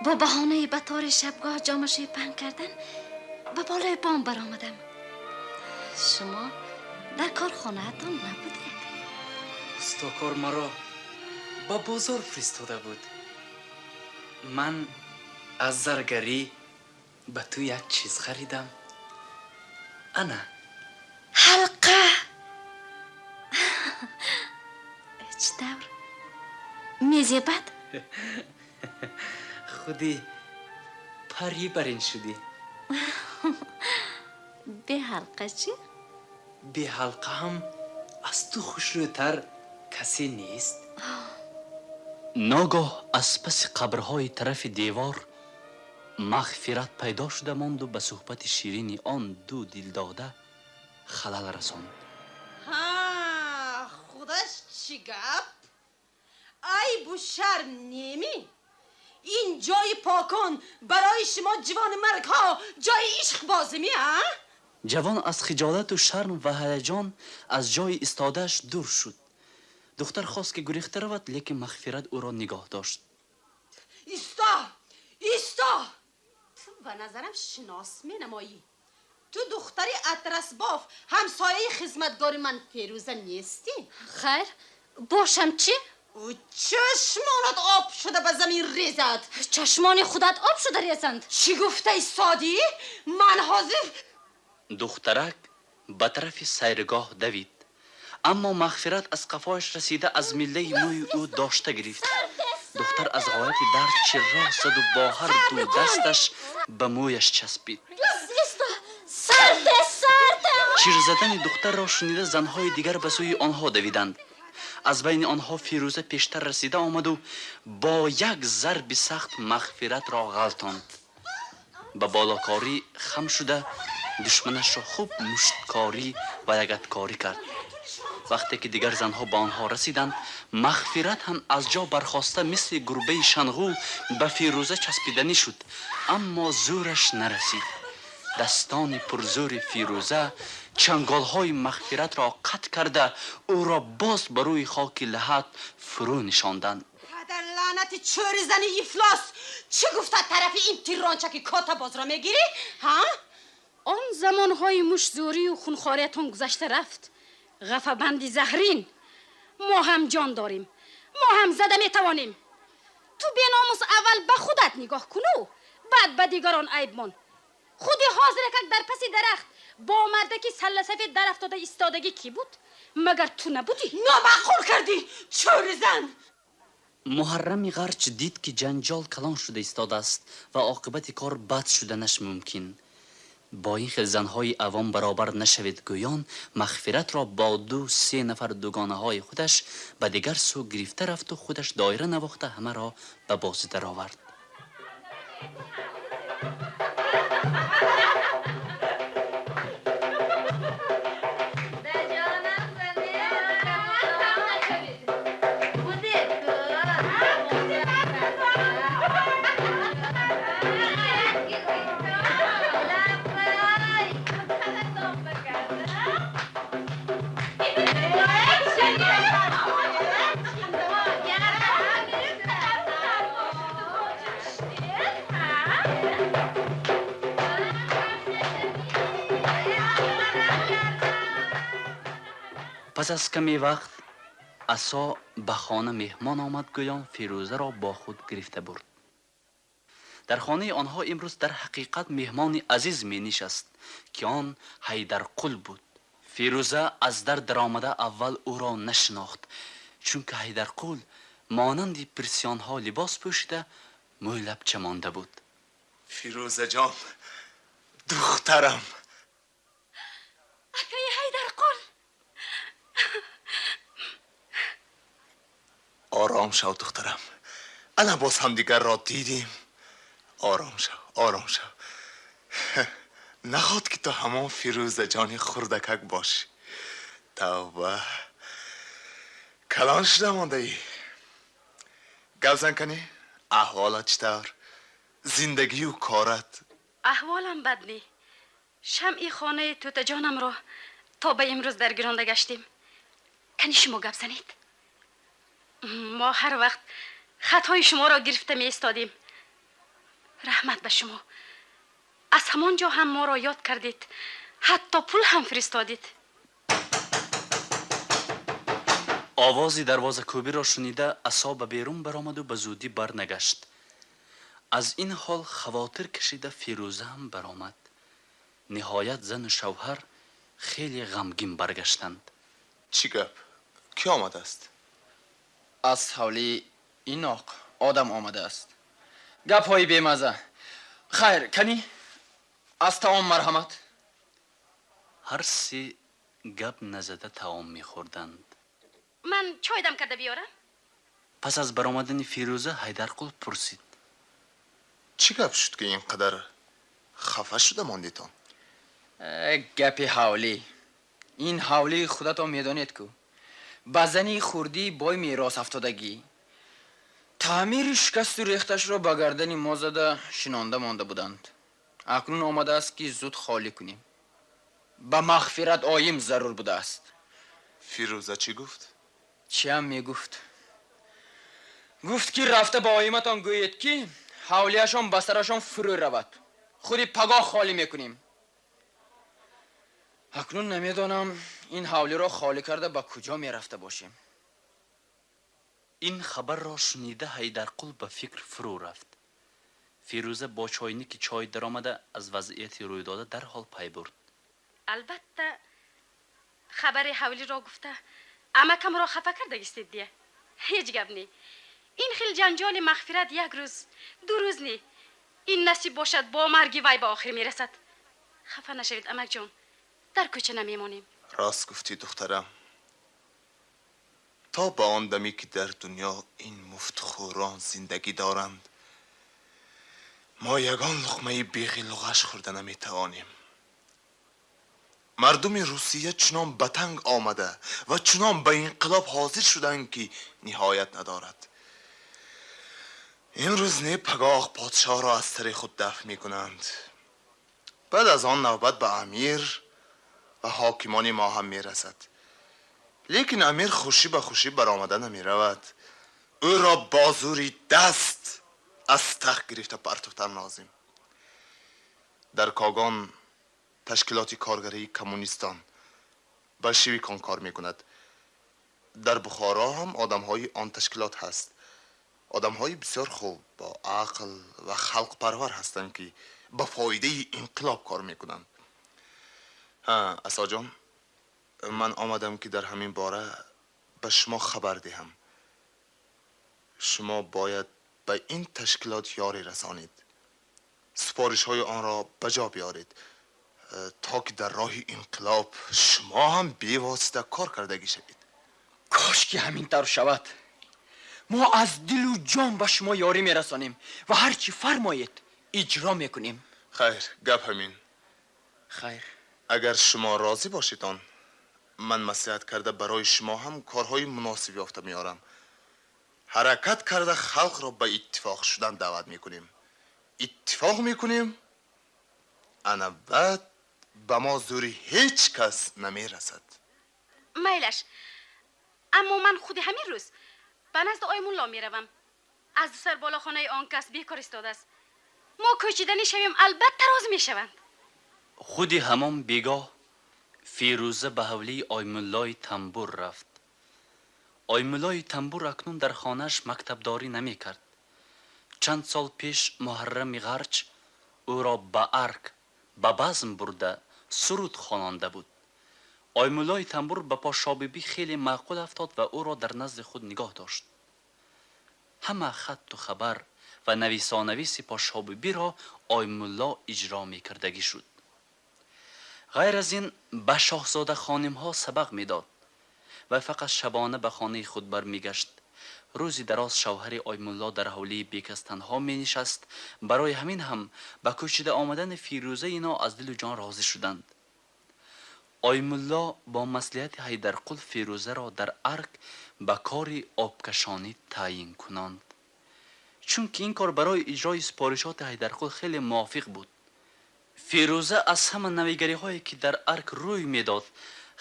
бо баҳонаи ба тори шабгоҳ ҷомашӯи паҳн кардан ба болои бом баромадам. Шумо дар корхонаатон набудед. Устокор маро ба бозор фиристода буд. Ман аз заргарӣ ба ту як чиз харидам. Ана. Ҳалқа. Чӣ тавр? Мезебад? Худи парӣ бар ин шудӣ. Беҳалқа чӣ? Беҳалқа ҳам аз ту хушрӯтар касе нест. Ногоҳ аз паси қабрҳои тарафи девор Мағфират пайдо шуда монду ба суҳбати ширини он ду дилдода халал расонд. Ҳа, худаш чӣ гап? Айбу шарм немӣ? Ин ҷои покон барои шумо ҷавони маргҳо ҷои ишқбозӣ ми, а? Ҷавон аз хиҷолату шарм ва ҳаяҷон аз ҷои истодааш дур шуд. Духтар хост, ки гурехта равад, лекин Мағфират ӯро нигоҳ дошт. Исто! Исто! Ту ба назарам шинос менамоӣ. Ту духтари атрасбоф, ҳамсояи хизматгори ман Ферӯза нестӣ? Хайр, бошам чӣ? Чашмонат об шуда ба замин резад. Чашмони худат об шуда резанд. Чӣ гуфта истодӣ? Ман ҳозир. Духтарак ба тарафи сайргоҳ давид, аммо Мағфират аз қафояш расида аз миллаи мӯи ӯ дошта гирифт. Духтар аз ғояти дард чирроҳ заду бо ҳар ду дасташ ба мӯяш часпид. Чир задани духтарро шунида занҳои дигар ба сӯи онҳо давиданд. Аз байни онҳо Фирӯза пештар расида омаду бо як зарби сахт Мағфиратро ғалтонд. Ба болокорӣ хам шуда душманашро хуб мушткорӣ ва лагаткорӣ кард. Вақте ки дигар занҳо ба онҳо расиданд, Мағфират ҳам аз ҷо бархоста мисли гурбаи шанғу ба Фирӯза часпиданӣ шуд, аммо зӯраш нарасид. Дастони пурзӯри Фирӯза чанголҳои Мағфиратро қатъ карда ӯро боз ба рӯи хоки лаҳат фурӯ нишонданд. Падар лаънати чӯри зани ифлос! Чӣ гуфта тарафи ин тиррончаки котабозро мегирӣ? Ҳа? Он замонҳои муштзӯрию хунхориятон гузашта рафт. Ғафабанди заҳрин! Мо ҳам ҷон дорем, мо ҳам зада метавонем. Ту беномус аввал ба худат нигоҳ куну баъд ба дигарон айб мон. Худи ҳозиракак дар паси дарахт бо мардаки салласафед дар афтода истодагӣ кӣ буд? Магар ту набудӣ? Номаъқул кардӣ, чӯри зан! Муҳаррами Ғарч дид, ки ҷанҷол калон шуда истодааст ва оқибати кор бад шуданаш мумкин. Бо ин хел занҳои авом баробар нашавед гӯён, Мағфиратро бо ду се нафар дугонаҳои худаш ба дигар сӯ гирифта рафту худаш доира навохта ҳамаро ба бозӣ даровард. Пас аз каме вақт Асо ба хона меҳмон омад, гӯён Фирӯзаро бо худ гирифта бурд. Дар хонаи онҳо имрӯз дар ҳақиқат меҳмони азиз менишаст, ки он Ҳайдарқул буд. Фирӯза аз дар даромада аввал ӯро нашинохт, чунки Ҳайдарқул монанди пирсиёнҳо либос пӯшида мӯйлабча монда буд. Фирӯзаҷон, духтарам! Акаи Ҳайдарқул! Ором шав, духтарам. Ана боз ҳамдигарро дидем. Ором шав, ором шав. Наход ки ту ҳамон Фирӯзаҷони хурдакак бошӣ. Тавба, калон шуда мондаӣ. Гап зан, канӣ, аҳволат чӣ тавр? Зиндагию корат? Аҳволам бад не. Шамъи хонаи тӯтаҷонамро то ба имрӯз даргиронда гаштем. Кани шумо гап занед. Мо ҳар вақт хатҳои шуморо гирифта меистодем. Раҳмат ба шумо. Аз ҳамон ҷо ҳам моро ёд кардед, ҳатто пул ҳам фиристодед. Овози дарвозакӯбиро шунида Асо ба берун баромаду ба зудӣ барнагашт. Аз ин ҳол хавотир кашида Фирӯза ҳам баромад. Ниҳоят зану шавҳар хеле ғамгин баргаштанд. Чӣ гап? Кӣ омадааст? Аз ҳавлии Иноқ одам омадааст. Гапҳои бемаза. Хайр, канӣ, аз таом марҳамат. Ҳар се гап назада таом мехӯрданд. Ман чой дам карда биёрам? Пас аз баромадани Фирӯза Ҳайдарқул пурсид: Чӣ гап шуд, ки ин қадар хафа шуда мондитон? Гапи ҳавлӣ. Ин ҳавлии худатон медонед ку, ба зани хурдӣ бой мерос афтодагӣ. Таъмири шикасту рехташро ба гардани мо зада шинонда монда буданд. Акнун омадааст, ки зуд холӣ кунем. Ба Мағфират оим зарур будааст. Фирӯза чӣ гуфт? Чиам мегуфт? Гуфт, ки рафта ба оиматон гӯед, ки ҳавлияшон ба сарашон фурӯ равад, худи пагоҳ холӣ мекунем. Акнун намедонам, ин ҳавлиро холӣ карда ба куҷо мерафта бошем. Ин хабарро шунида Ҳайдарқул ба фикр фурӯ рафт. Фирӯза бо чойники чой даромада аз вазъияти рӯйдода дарҳол пай бурд. Албатта, хабари ҳавлиро гуфта амакамро хафа кардагистед дия. Ҳеҷ гап не. Ин хел ҷанҷоли Мағфират як рӯз, ду рӯз не. Ин насиб бошад, бо марги вай ба охир мерасад. Хафа нашавед, амакҷон. Дар кӯча намемонем. Рост гуфтӣ, духтарам. То ба он даме ки дар дунё ин муфтхӯрон зиндагӣ доранд, мо ягон луқмаи беғилуғаш хӯрда наметавонем. Мардуми Русия чунон ба танг омада ва чунон ба инқилоб ҳозир шуданд, ки ниҳоят надорад. Имрӯз не, пагоҳ подшоҳро аз сари худ дафъ мекунанд. Баъд аз он навбат ба амир ва ҳокимони мо ҳам мерасад. Лекин амир хушӣ ба хушӣ баромада намеравад. Ӯро бо зӯри даст аз тахт гирифта партофтан лозим. Дар Когон ташкилоти коргарии коммунистон, большевикон кор мекунад. Дар Бухоро ҳам одамҳои он ташкилот ҳаст. Одамҳои бисёр хуб, бо ақл ва халқпарвар ҳастанд, ки ба фоидаи инқилоб кор мекунанд. Ҳа, Асоҷон, ман омадам, ки дар ҳамин бора ба шумо хабар диҳам. Шумо бояд ба ин ташкилот ёрӣ расонед, супоришҳои онро ба ҷо биёред, то ки дар роҳи инқилоб шумо ҳам бевосита кор кардагӣ шавед. Кош ки ҳамин тавр шавад. Мо аз дилу ҷон ба шумо ёрӣ мерасонем ва ҳар чӣ фармоед, иҷро мекунем. Хайр, гап ҳамин. Хайр. Агар шумо розӣ бошедон, ман маслиҳат карда барои шумо ҳам корҳои муносиб ёфта меорам. Ҳаракат карда халқро ба иттифоқ шудан даъват мекунем. Иттифоқ мекунем, ана баъд ба мо зӯри ҳеҷ кас намерасад. Майлаш, аммо ман худи ҳамин рӯз ба назди Оймулло меравам. Аз ду сар болохонаи он кас бекор истодааст. Мо кӯчиданӣ шавем, албатта розӣ мешаванд. Худи ҳамон бегоҳ Фирӯза ба ҳавлии Оймуллои Тамбур рафт. Оймуллои Тамбур акнун дар хонааш мактабдорӣ намекард. Чанд сол пеш Муҳаррами Ғарч ӯро ба арк, ба базм бурда, суруд хононда буд. Оймуллои Тамбур ба Подшобибӣ хеле маъқул афтод ва ӯро дар назди худ нигоҳ дошт. Ҳама хатту хабар ва нависонависи Подшобибиро Оймулло иҷро мекардагӣ шуд. Ғайр аз ин, ба шоҳзода хонимҳо сабақ медод ва фақат шабона ба хонаи худ бармегашт. Рӯзи дароз шавҳари Оймулло дар ҳавлии бекас танҳо менишаст. Барои ҳамин ҳам ба кӯчида омадани Фирӯза ино аз дилу ҷон розӣ шуданд. Оймулло бо маслиҳати Ҳайдарқул Фирӯзаро дар арк ба кори обкашонӣ таъйин кунонд. Чунки ин кор барои иҷрои супоришоти Ҳайдарқул хеле мувофиқ буд. Фирӯза аз ҳама навигариҳое ки дар арк рӯй медод,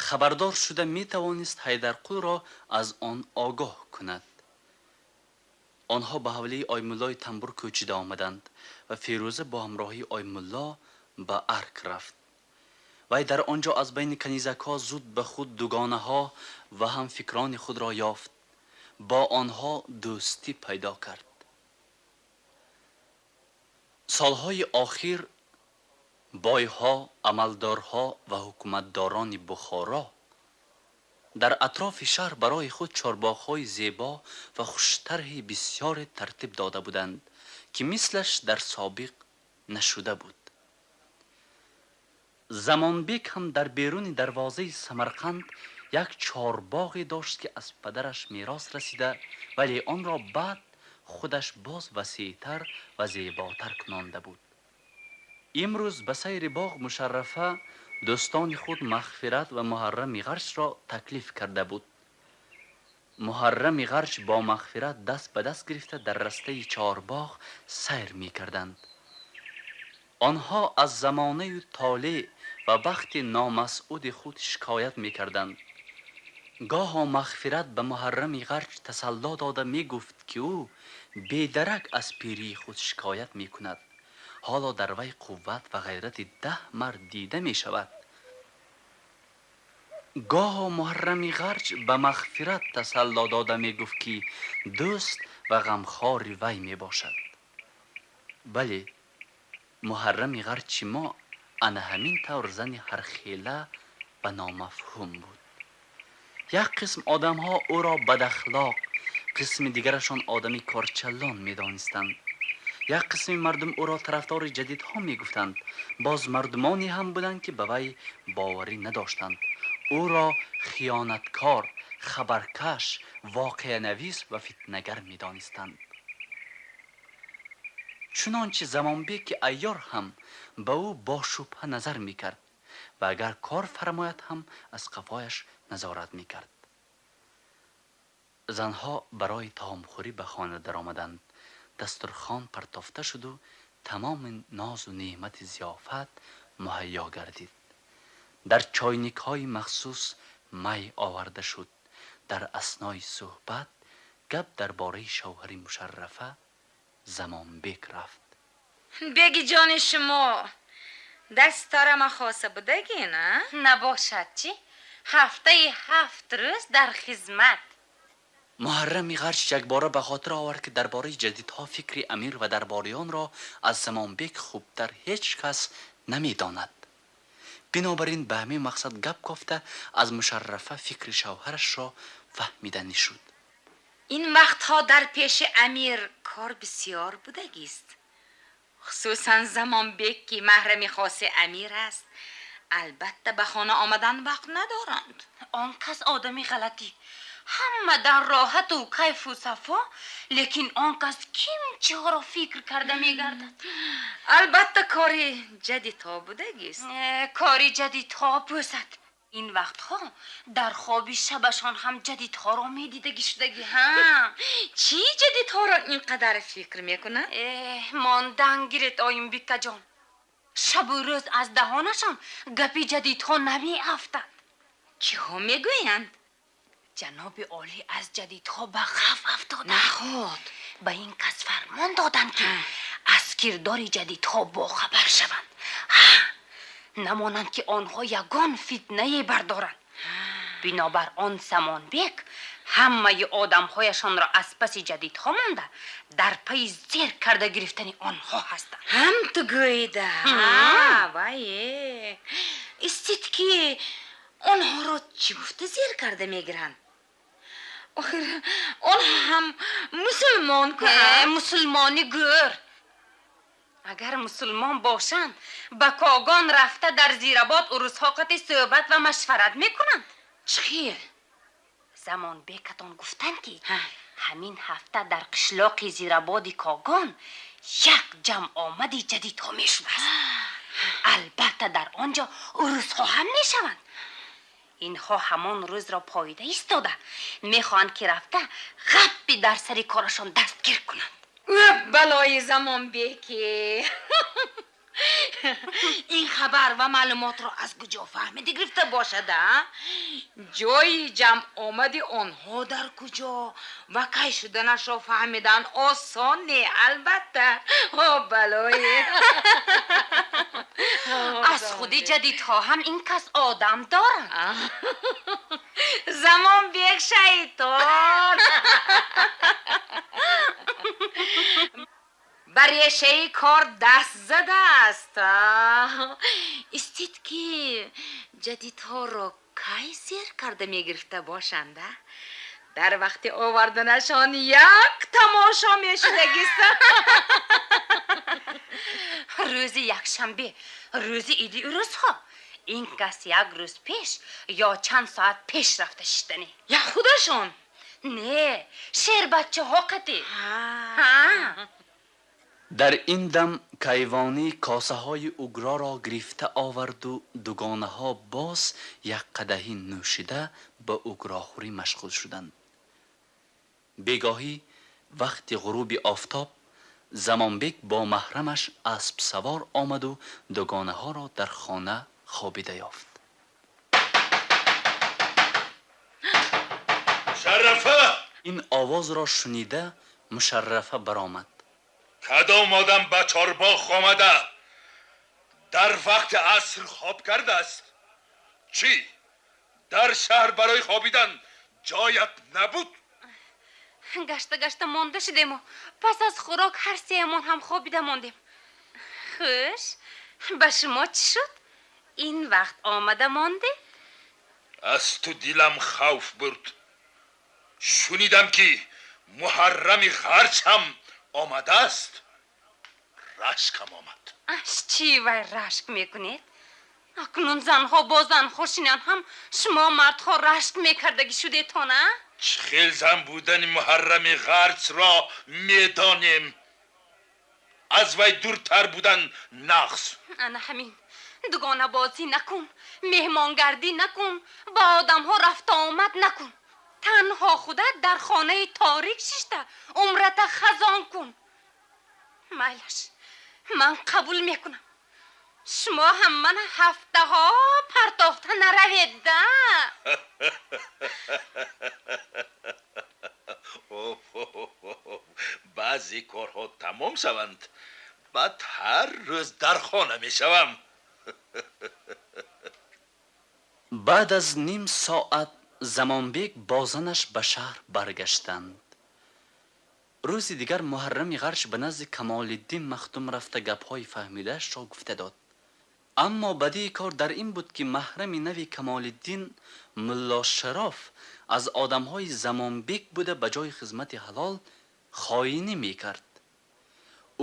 хабардор шуда метавонист Ҳайдарқулро аз он огоҳ кунад. Онҳо ба ҳавлии Оймуллои Тамбур кӯчида омаданд ва Фирӯза бо ҳамроҳии Оймулло ба арк рафт. Вай дар он ҷо аз байни канизакҳо зуд ба худ дугонаҳо ва ҳамфикрони худро ёфт. Бо онҳо дӯстӣ пайдо кард. Солҳои охир бойҳо, амалдорҳо ва ҳукуматдорони Бухоро дар атрофи шаҳр барои худ чорбоғҳои зебо ва хуштарҳи бисёре тартиб дода буданд, ки мислаш дар собиқ нашуда буд. Замонбек ҳам дар беруни дарвозаи Самарқанд як чорбоғе дошт, ки аз падараш мерос расида, вале онро баъд худаш боз васеътар ва зеботар кунонда буд. Имрӯз ба сайри боғ Мушаррафа дӯстони худ Мағфират ва Муҳаррами Ғарчро таклиф карда буд. Муҳаррами Ғарч бо Мағфират даст ба даст гирифта дар растаи чорбоғ сайр мекарданд. Онҳо аз замонаю толеъ ва бахти номасъуди худ шикоят мекарданд. Гоҳо Мағфират ба Муҳаррами Ғарч тасалло дода мегуфт, ки ӯ бедарак аз пирии худ шикоят мекунад, ҳоло дар вай қувват ва ғайрати 10 мард дида мешавад. Гоҳо Муҳаррами Ғарч ба Мағфират тасалло дода мегуфт, ки дӯст ва ғамхори вай мебошад. Бале, Муҳаррами Ғарчи мо ана ҳамин тавр зани ҳархела ва номафҳум буд. Як қисм одамҳо ӯро бадахлоқ, қисми дигарашон одами корчаллон медонистанд. Як қисми мардум ӯро тарафдори ҷадидҳо мегуфтанд. Боз мардумоне ҳам буданд, ки ба вай боварӣ надоштанд. Ӯро хиёнаткор, хабаркаш, воқеанавис ва фитнагар медонистанд. Чунончи Замонбеки айёр ҳам ба ӯ бо шубҳа назар мекард ва агар кор фармояд ҳам аз қафояш назорат мекард. Занҳо барои таомхӯрӣ ба хона даромаданд. Дастурхон партофта шуду тамоми нозу неъмати зиёфат муҳайё гардид. Дар чойникҳои махсус май оварда шуд. Дар аснои суҳбат гап дар бораи шавҳари Мушаррафа Замонбек рафт. Беги ҷони шумо дастарама хоса будагин, а? Набошад чӣ? Ҳафтаи 7 рӯз дар хизмат. Муҳаррами Ғарч якбора ба хотир овард, ки дар бораи ҷадидҳо фикри амир ва дарбориёнро аз Замонбек хубтар ҳеҷ кас намедонад. Бинобар ин ба ҳамин мақсад гап кофта аз Мушаррафа фикри шавҳарашро фаҳмиданӣ шуд. Ин вақтҳо дар пеши амир кор бисёр будагист. Хусусан Замонбек, ки маҳрами хоси амир аст, албатта ба хона омадан вақт надоранд. Он кас одами ғалатӣ. Ҳама дар роҳату кайфу сафо, лекин он кас ким чиҳоро фикр карда мегардад. Албатта кори ҷадидҳо будагист. Кори ҷадидҳо бӯсад. Ин вақтҳо дар хоби шабашон ҳам ҷадидҳоро медидагӣ шудагӣ. Ҳа, чӣ ҷадидҳоро ин қадар фикр мекунад? Мондан гиред, оим бикаҷон. Шабу рӯз аз даҳонашон гапи ҷадидҳо намеафтад. Чиҳо мегӯянд? Ҷаноби олӣ аз ҷадидҳо ба хавф афтоданд. Наход ба ин кас фармон доданд, ки аз кирдори ҷадидҳо бохабар шаванд. Намонанд, ки онҳо ягон фитнае бардоранд. Бинобар он Самонбек ҳамаи одамҳояшонро аз паси ҷадидҳо монда дар пайи зер карда гирифтани онҳо ҳастанд. Ҳам ту гӯида? Вае, истид, ки онҳоро чӣ гуфта зер карда мегиранд? Охир онҳо ҳам мусулмон ку. Мусулмони гӯр. Агар мусулмон бошанд, ба Когон рафта дар Зирабод урусҳо қати суҳбат ва машварат мекунанд. Чӣ хел? Замонбекатон гуфтанд, ки ҳамин ҳафта дар қишлоқи Зирабоди Когон як ҷамъомади ҷадидҳо мешудааст. Албатта дар он ҷо урусҳо ҳам мешаванд. Инҳо ҳамон рӯзро поида истода мехоҳанд, ки рафта ғаппи дар сари корашон дастгир кунанд. Балои Замонбеки! Ин хабар ва маълумотро аз куҷо фаҳмида гирифта бошад, а? Ҷои ҷамъомади онҳо дар куҷо ва кай шуданашро фаҳмидан осон не, албатта. О, балое! Аз худи ҷадидҳо ҳам ин кас одам доранд. Замонбек шайтон! Ба решаи кор даст задааст. Истид, ки ҷадидҳоро кай зер карда мегирифта бошанд, а? Дар вақти оварданашон як тамошо мешудагист. Рӯзи якшанбе, рӯзи иди урусҳо. Ин кас як рӯз пеш ё чанд соат пеш рафта шиштанӣ. Я худашон? Не, шербачаҳо қатӣ. Дар ин дам кайвонӣ косаҳои угроро гирифта оварду дугонаҳо боз як қадаҳӣ нӯшида ба угрохӯрӣ машғул шуданд. Бегоҳӣ вақти ғуруби офтоб Замонбек бо маҳрамаш аспсавор омаду дугонаҳоро дар хона хобида ёфт. Мушаррафа! Ин овозро шунида Мушаррафа баромад. Кадом одам ба чорбоғ омада дар вақти аср хоб кардааст? Чӣ? Дар шаҳр барои хобидан ҷоят набуд. Гашта гашта монда шудему пас аз хӯрок ҳар сеямон ҳам хобида мондем. Хуш, ба шумо чӣ шуд? Ин вақт омада мондед? Аз ту дилам хавф бурд. Шунидам ки Муҳаррами Ғарч ҳам омадааст. Рашкам омад. Аз чӣ вай рашк мекунед? Акнун занҳо бо занҳо шинан ҳам шумо мардҳо рашк мекардагӣ шудетон, а? Чӣ хел зан будани Муҳаррами Ғарчро медонем. Аз вай дуртар будан нағз. Ана ҳамин. Дугонабозӣ накун, меҳмонгардӣ накун, ба одамҳо рафта омад накун. Танҳо худат дар хонаи торик шишта умрата хазон кун. Майлаш, ман қабул мекунам. Шумо ҳам мана ҳафтаҳо партофта наравед, да? Баъзе корҳо тамом шаванд, баъд ҳар рӯз дар хона мешавам. Баъд аз ним соат Замонбек бо занаш ба шаҳр баргаштанд. Рӯзи дигар Муҳаррами Ғарч ба назди Камолиддин Махдум рафта гапҳои фаҳмидаашро гуфта дод. Аммо бадии кор дар ин буд, ки маҳрами нави Камолиддин Мулло Шароф аз одамҳои Замонбек буда ба ҷои хизмати ҳалол хоинӣ мекард.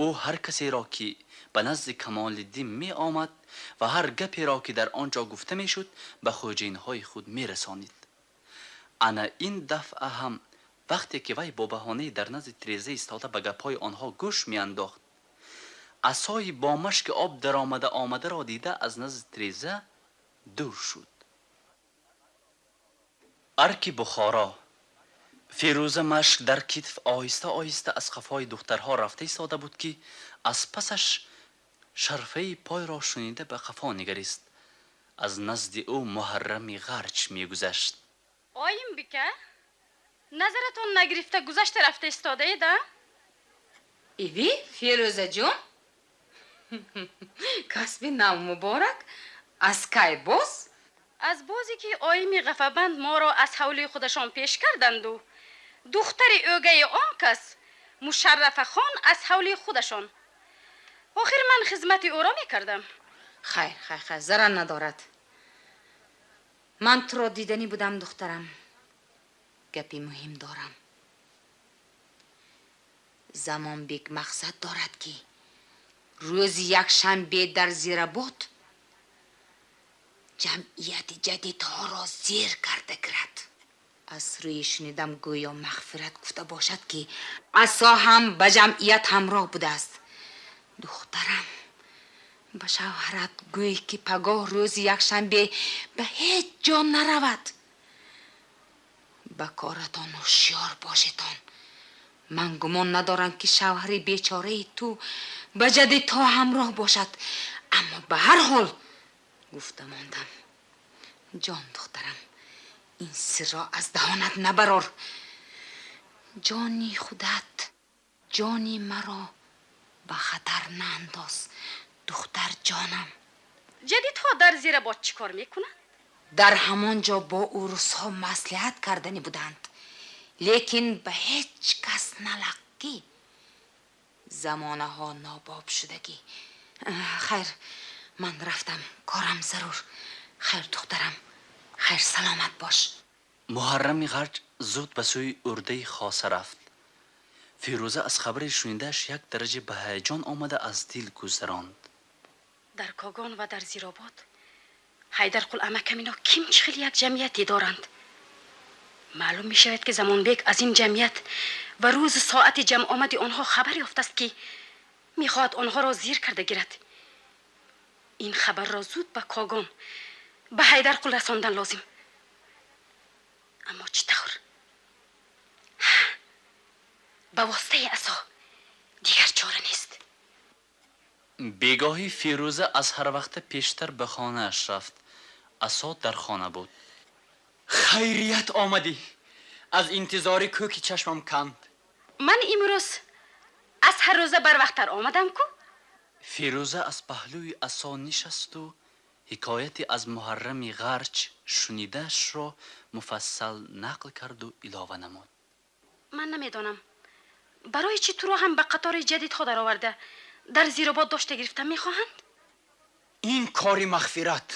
Ӯ ҳар касеро ки ба назди Камолиддин меомад ва ҳар гаперо ки дар он ҷо гуфта мешуд, ба хоҷаинҳои худ мерасонид. Ана ин дафъа ҳам вақте ки вай бо баҳонаи дар назди тиреза истода ба гапҳои онҳо гӯш меандохт, асои бо машки об даромада омадаро дида аз назди тиреза дур шуд. Арки Бухоро. Фирӯза машк дар китф оҳиста оҳиста аз қафои духтарҳо рафта истода буд, ки аз пасаш шарфаи пойро шунида ба қафо нигарист. Аз назди ӯ Муҳаррами Ғарч мегузашт. Оим бика, назаратон нагирифта гузашта рафта истодаед, а? Иви, Фирӯзаҷон, касби нав муборак. Аз кай боз? Аз бозе ки оими ғафабанд моро аз ҳавлии худашон пеш карданду духтари ӯгаи он кас Мушаррафахон аз ҳавлии худашон. Охир ман хизмати ӯро мекардам. Хайр, хайр, хайр, зарар надорад. Ман туро диданӣ будам, духтарам. Гапи муҳим дорам. Замонбек мақсад дорад, ки рӯзи якшанбе дар Зирабод ҷамъияти ҷадидҳоро зер карда гирад. Аз рӯи шунидам гӯё Мағфират гуфта бошад, ки асо ҳам ба ҷамъият ҳамроҳ будааст. Духтарам, ба шавҳарат гӯй, ки пагоҳ рӯзи якшанбе ба ҳеҷ ҷо наравад. Ба коратон ҳушёр бошедон. Ман гумон надорам, ки шавҳари бечораи ту ба ҷадидҳо ҳамроҳ бошад, аммо ба ҳар ҳол гуфта мондам. Ҷон духтарам, ин сирро аз даҳонат набарор. Ҷони худат, ҷони маро ба хатар наандоз, духтар ҷонам. Ҷадидҳо дар Зирабод чӣ кор мекунанд? Дар ҳамон ҷо бо урусҳо маслиҳат карданӣ буданд, лекин ба ҳеҷ кас налаққӣ. Замонаҳо нобоб шудагӣ. Хайр, ман рафтам, корам зарур. Хайр, духтарам, хайр, саломат бош. Муҳаррами Ғарч зуд ба сӯи урдаи хоса рафт. Фирӯза аз хабари шунидааш як дараҷа ба ҳаяҷон омада аз дил гузаронд. Дар Когон ва дар Зиробод Ҳайдарқул амакамино ким чӣ хел як ҷамъияте доранд. Маълум мешавад, ки Замонбек аз ин ҷамъият ва рӯзу соати ҷамъомади онҳо хабар ёфтааст, ки мехоҳад онҳоро зир карда гирад. Ин хабарро зуд ба Когон, ба Ҳайдарқул расондан лозим. Аммо чӣ тавр? Ба воситаи асо, дигар чора нест. Бегоҳӣ Фирӯза аз ҳар вақта пештар ба хонааш рафт. Асо дар хона буд. Хайрият омадӣ. Аз интизори кӯки чашмам канд. Ман имрӯз аз ҳар рӯза барвақттар омадам ку? Фирӯза аз паҳлӯи асо нишасту ҳикояти аз Муҳаррами Ғарч шунидаашро муфассал нақл карду илова намуд. Ман намедонам барои чӣ туро ҳам ба қатори ҷадидҳо дароварда дар Зиробод дошта гирифта мехоҳанд? Ин кори Мағфират.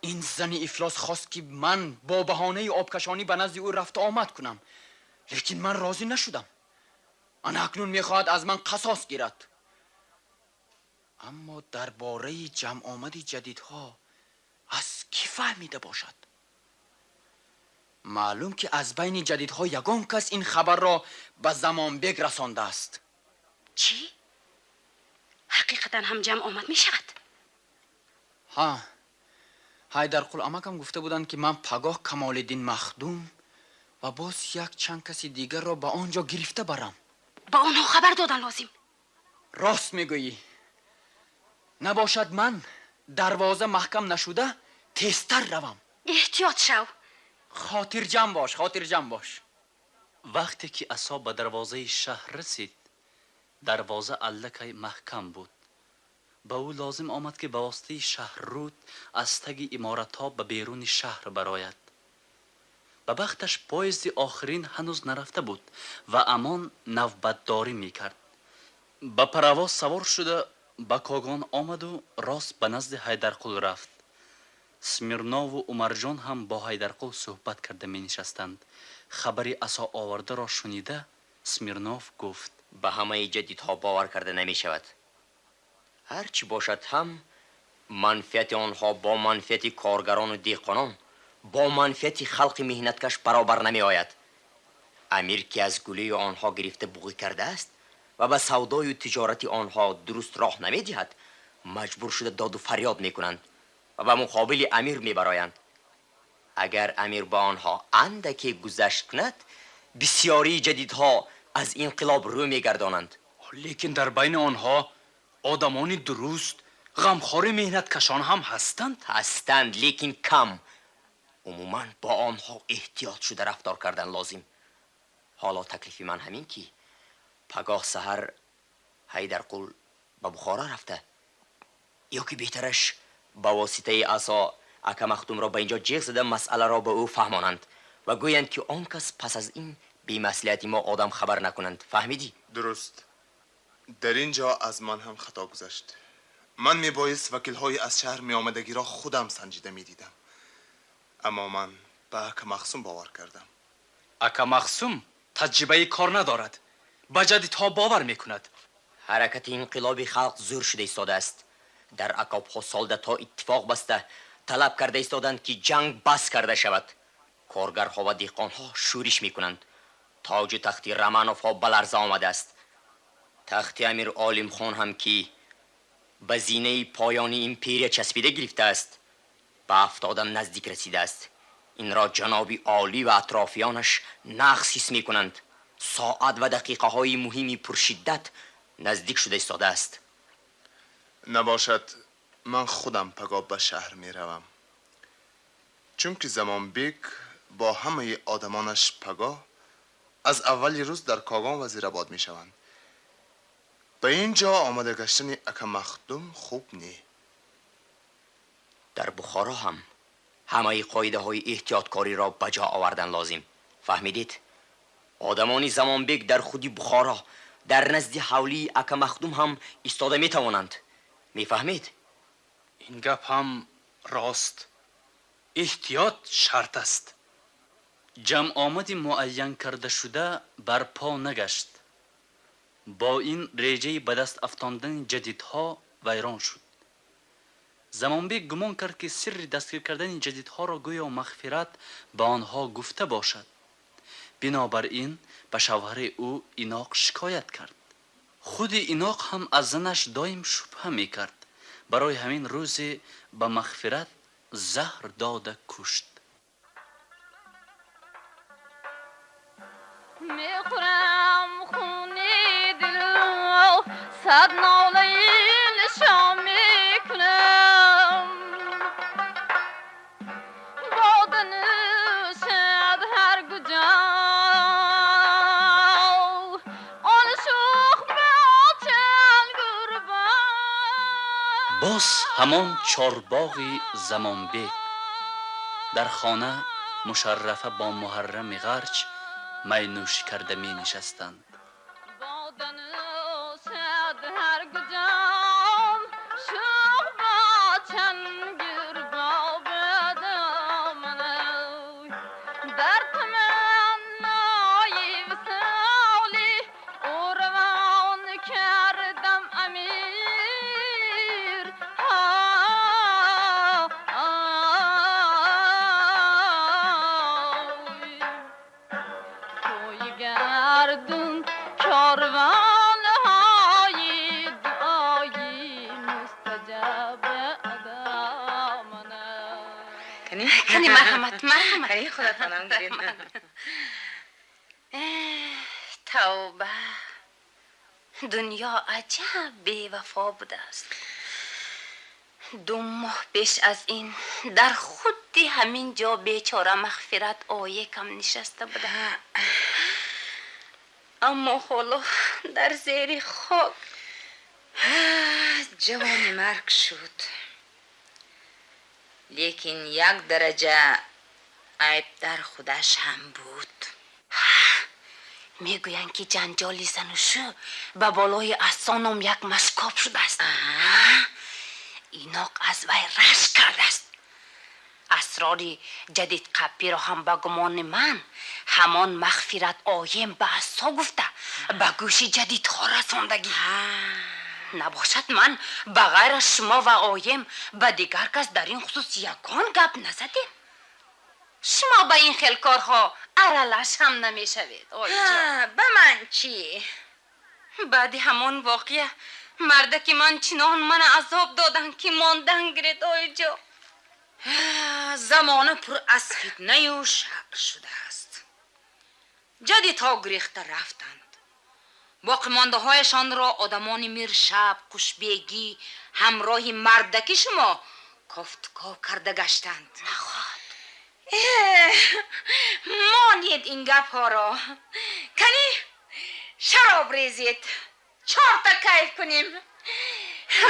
Ин зани ифлос хост, ки ман бо баҳонаи обкашонӣ ба назди ӯ рафта омад кунам, лекин ман розӣ нашудам. Ана акнун мехоҳад аз ман қасос гирад. Аммо дар бораи ҷамъомади ҷадидҳо аз кӣ фаҳмида бошад? Маълум, ки аз байни ҷадидҳо ягон кас ин хабарро ба Замонбек расондааст. Чӣ? Ҳақиқатан ҳам ҷамъомад мешавад? Ҳа, Ҳайдарқул амакам гуфта буданд, ки ман пагоҳ Камолиддин Махдум ва боз як чанд каси дигарро ба он ҷо гирифта барам. Ба онҳо хабар додан лозим. Рост мегӯӣ. Набошад, ман дарвоза маҳкам нашуда тезтар равам. Эҳтиёт шав. Хотирҷамъ бош, хотирҷамъ бош. Вақте ки Асо ба дарвозаи шаҳр расид, дарвоза аллакай маҳкам буд. Ба ӯ лозим омад, ки ба воситаи шаҳрруд аз таги иморатҳо ба беруни шаҳр барояд. Ба бахташ поезди охирин ҳанӯз нарафта буд ва Амон навбатдорӣ мекард. Ба паровоз савор шуда ба Когон омаду рост ба назди Ҳайдарқул рафт. Смирнову Умарҷон ҳам бо Ҳайдарқул суҳбат карда менишастанд. Хабари Асо овардаро шунида, Смирнов гуфт: Ба ҳамаи ҷадидҳо бовар карда намешавад. Ҳар чӣ бошад ҳам, манфиати онҳо бо манфиати коргарону деҳқонон, бо манфиати халқи меҳнаткаш баробар намеояд. Амир, ки аз гулӯи онҳо гирифта буғӣ кардааст ва ба савдою тиҷорати онҳо дуруст роҳ намедиҳад, маҷбур шуда доду фарёд мекунанд ва ба муқобили амир мебароянд. Агар амир ба онҳо андаке гузашт кунад, бисёрии ҷадидҳо аз инқилоб рӯ мегардонанд. Лекин дар байни онҳо одамони дуруст, ғамхори меҳнаткашон ҳам ҳастанд. Ҳастанд, лекин кам. Умуман бо онҳо эҳтиёт шуда рафтор кардан лозим. Ҳоло таклифи ман ҳамин, ки пагоҳ саҳар Ҳайдарқул ба Бухоро рафта, ё ки беҳтараш, ба воситаи Асо ака Махдумро ба инҷо ҷеғ зада, масъаларо ба ӯ фаҳмонанд ва гӯянд, ки он кас пас аз ин бемаслиҳати мо одам хабар накунанд. Фаҳмидӣ? Дуруст. Дар ин ҷо аз ман ҳам хато гузашт. Ман мебоист вакилҳои аз шаҳр меомадагиро худам санҷида медидам, аммо ман ба ака Махсум бовар кардам. Ака Махсум таҷрибаи кор надорад, ба ҷадидҳо бовар мекунад. Ҳаракати инқилоби халқ зӯр шуда истодааст. Дар акобҳо солдатҳо иттифоқ баста, талаб карда истоданд, ки ҷанг бас карда шавад. Коргарҳо ва деҳқонҳо шӯриш мекунанд. Тоҷу тахти Романовҳо ба ларза омадааст. Тахти амир Олимхон ҳам, ки ба зинаи поёни империя часпида гирифтааст, ба афтодан наздик расидааст. Инро ҷаноби олӣ ва атрофиёнаш нағз ҳис мекунанд. Соат ва дақиқаҳои муҳими пуршиддат наздик шуда истодааст. Набошад, ман худам пагоҳ ба шаҳр меравам, чунки Замонбек бо ҳамаи одамонаш пагоҳ аз аввали рӯз дар Когон ва Зирабод мешаванд. Ба ин ҷо омада гаштани ака Махдум хуб не. Дар Бухоро ҳам ҳамаи қоидаҳои эҳтиёткориро ба ҷо овардан лозим. Фаҳмидед? Одамони Замонбек дар худи Бухоро, дар назди ҳавлии ака Махдум ҳам истода метавонанд. Мефаҳмед? Ин гап ҳам рост. Эҳтиёт шарт аст. Ҷамъомади муайян кардашуда барпо нагашт. Бо ин реҷаи ба даст афтондани ҷадидҳо вайрон шуд. Замонбек гумон кард, ки сирри дастгир кардани ҷадидҳоро гӯё Мағфират ба онҳо гуфта бошад. Бинобар ин ба шавҳари ӯ Иноқ шикоят кард. Худи Иноқ ҳам аз занаш доим шубҳа мекард. Барои ҳамин рӯзе ба Мағфират заҳр дода кушт. Мехӯрам хуни дилу сад нолаи нишон мекунам. Бода нӯшад ҳар куҷо, он шӯх бо чанд гурба. Боз ҳамон чорбоғи Замонбек. Дар хона Мушаррафа бо Муҳаррами Ғарч майнӯшӣ карда менишастанд. Кани марҳамат, марҳамат. Кани худатонам гиред. Тавба, дунё аҷаб бевафо будааст. 2 моҳ пеш аз ин дар худи ҳамин ҷо бечора Мағфират оекам нишаста буда, аммо ҳоло дар зери хок. Ҷавони марг шуд, лекин як дараҷа айб дар худаш ҳам буд. Мегӯянд ки ҷанҷоли зану шу ба болои ассоном як машкоб шудааст. Иноқ аз вай рашк кардааст. Асрори ҷадидқаппиро ҳам ба гумони ман ҳамон Мағфират оем ба ассо гуфта ба гӯши ҷадидҳо расондагӣ. Набошад, ман ба ғайр аз шумо ва оем ба дигар кас дар ин хусус ягон гап назадем. Шумо ба ин хел корҳо аралаш ҳам намешавед, оиҷон. Ба ман чӣ? Баъди ҳамон воқеа мардаки ман чунон мана азоб доданд, ки мондан гиред, оиҷон. Замона пур аз фитнаю шар шудааст. Ҷадидҳо гурехта рафтанд. Боқимондаҳояшонро одамони Миршаб, Қушбегӣ ҳамроҳи мардаки шумо кофтуков карда гаштанд. Наход. Монед ин гапҳоро. Кани шароб резед, чорта кайф кунем.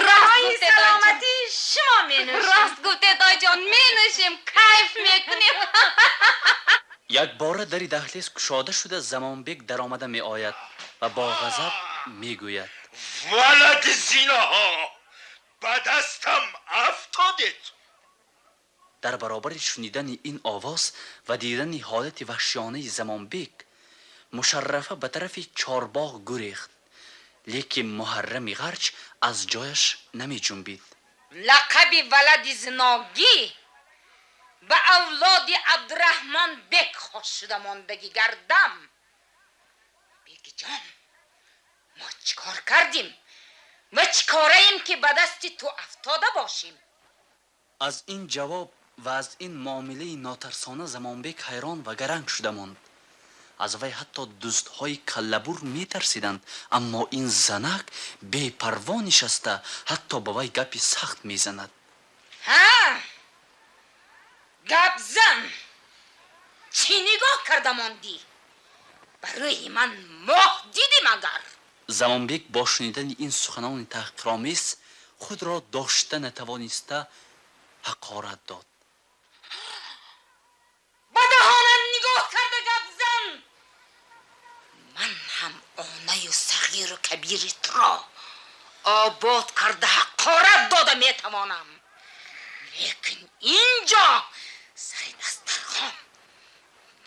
Роҳи саломатӣ шумо менӯшем. Рост гуфтед, ойҷон, менӯшем, кайф мекунем. Якбора дари даҳлез кушода шуда Замонбек даромада меояд ва бо ғазаб мегӯяд: валади зиноҳо, ба дастам афтодед. Дар баробари шунидани ин овоз ва дидани ҳолати ваҳшиёнаи Замонбек, Мушаррафа ба тарафи чорбоғ гурехт, лекин Муҳаррами Ғарч аз ҷояш намеҷунбид. Лақаби валади зиногӣ ба авлоди Абдураҳмон бек хос шуда мондагӣ гардам. Бегиҷон, мо чӣ кор кардем ва чӣ кораем, ки ба дасти ту афтода бошем? Аз ин ҷавоб ва аз ин муомилаи нотарсона Замонбек ҳайрон ва гаранг шуда монд. Аз вай ҳатто дӯстҳои каллабур метарсиданд, аммо ин занак бепарво нишаста ҳатто ба вай гапи сахт мезанад. Ҳа, гап зан, чӣ нигоҳ карда мондӣ? Ба рӯи ман моҳ дидӣ магар? Замонбек бо шунидани ин суханони таҳқиромез худро дошта натавониста ҳақорат дод. Ба даҳонам нигоҳ карда гап зан. Ман ҳам онаю сағиру кабири туро обод карда ҳақорат дода метавонам, лекин инҷо сари дастархон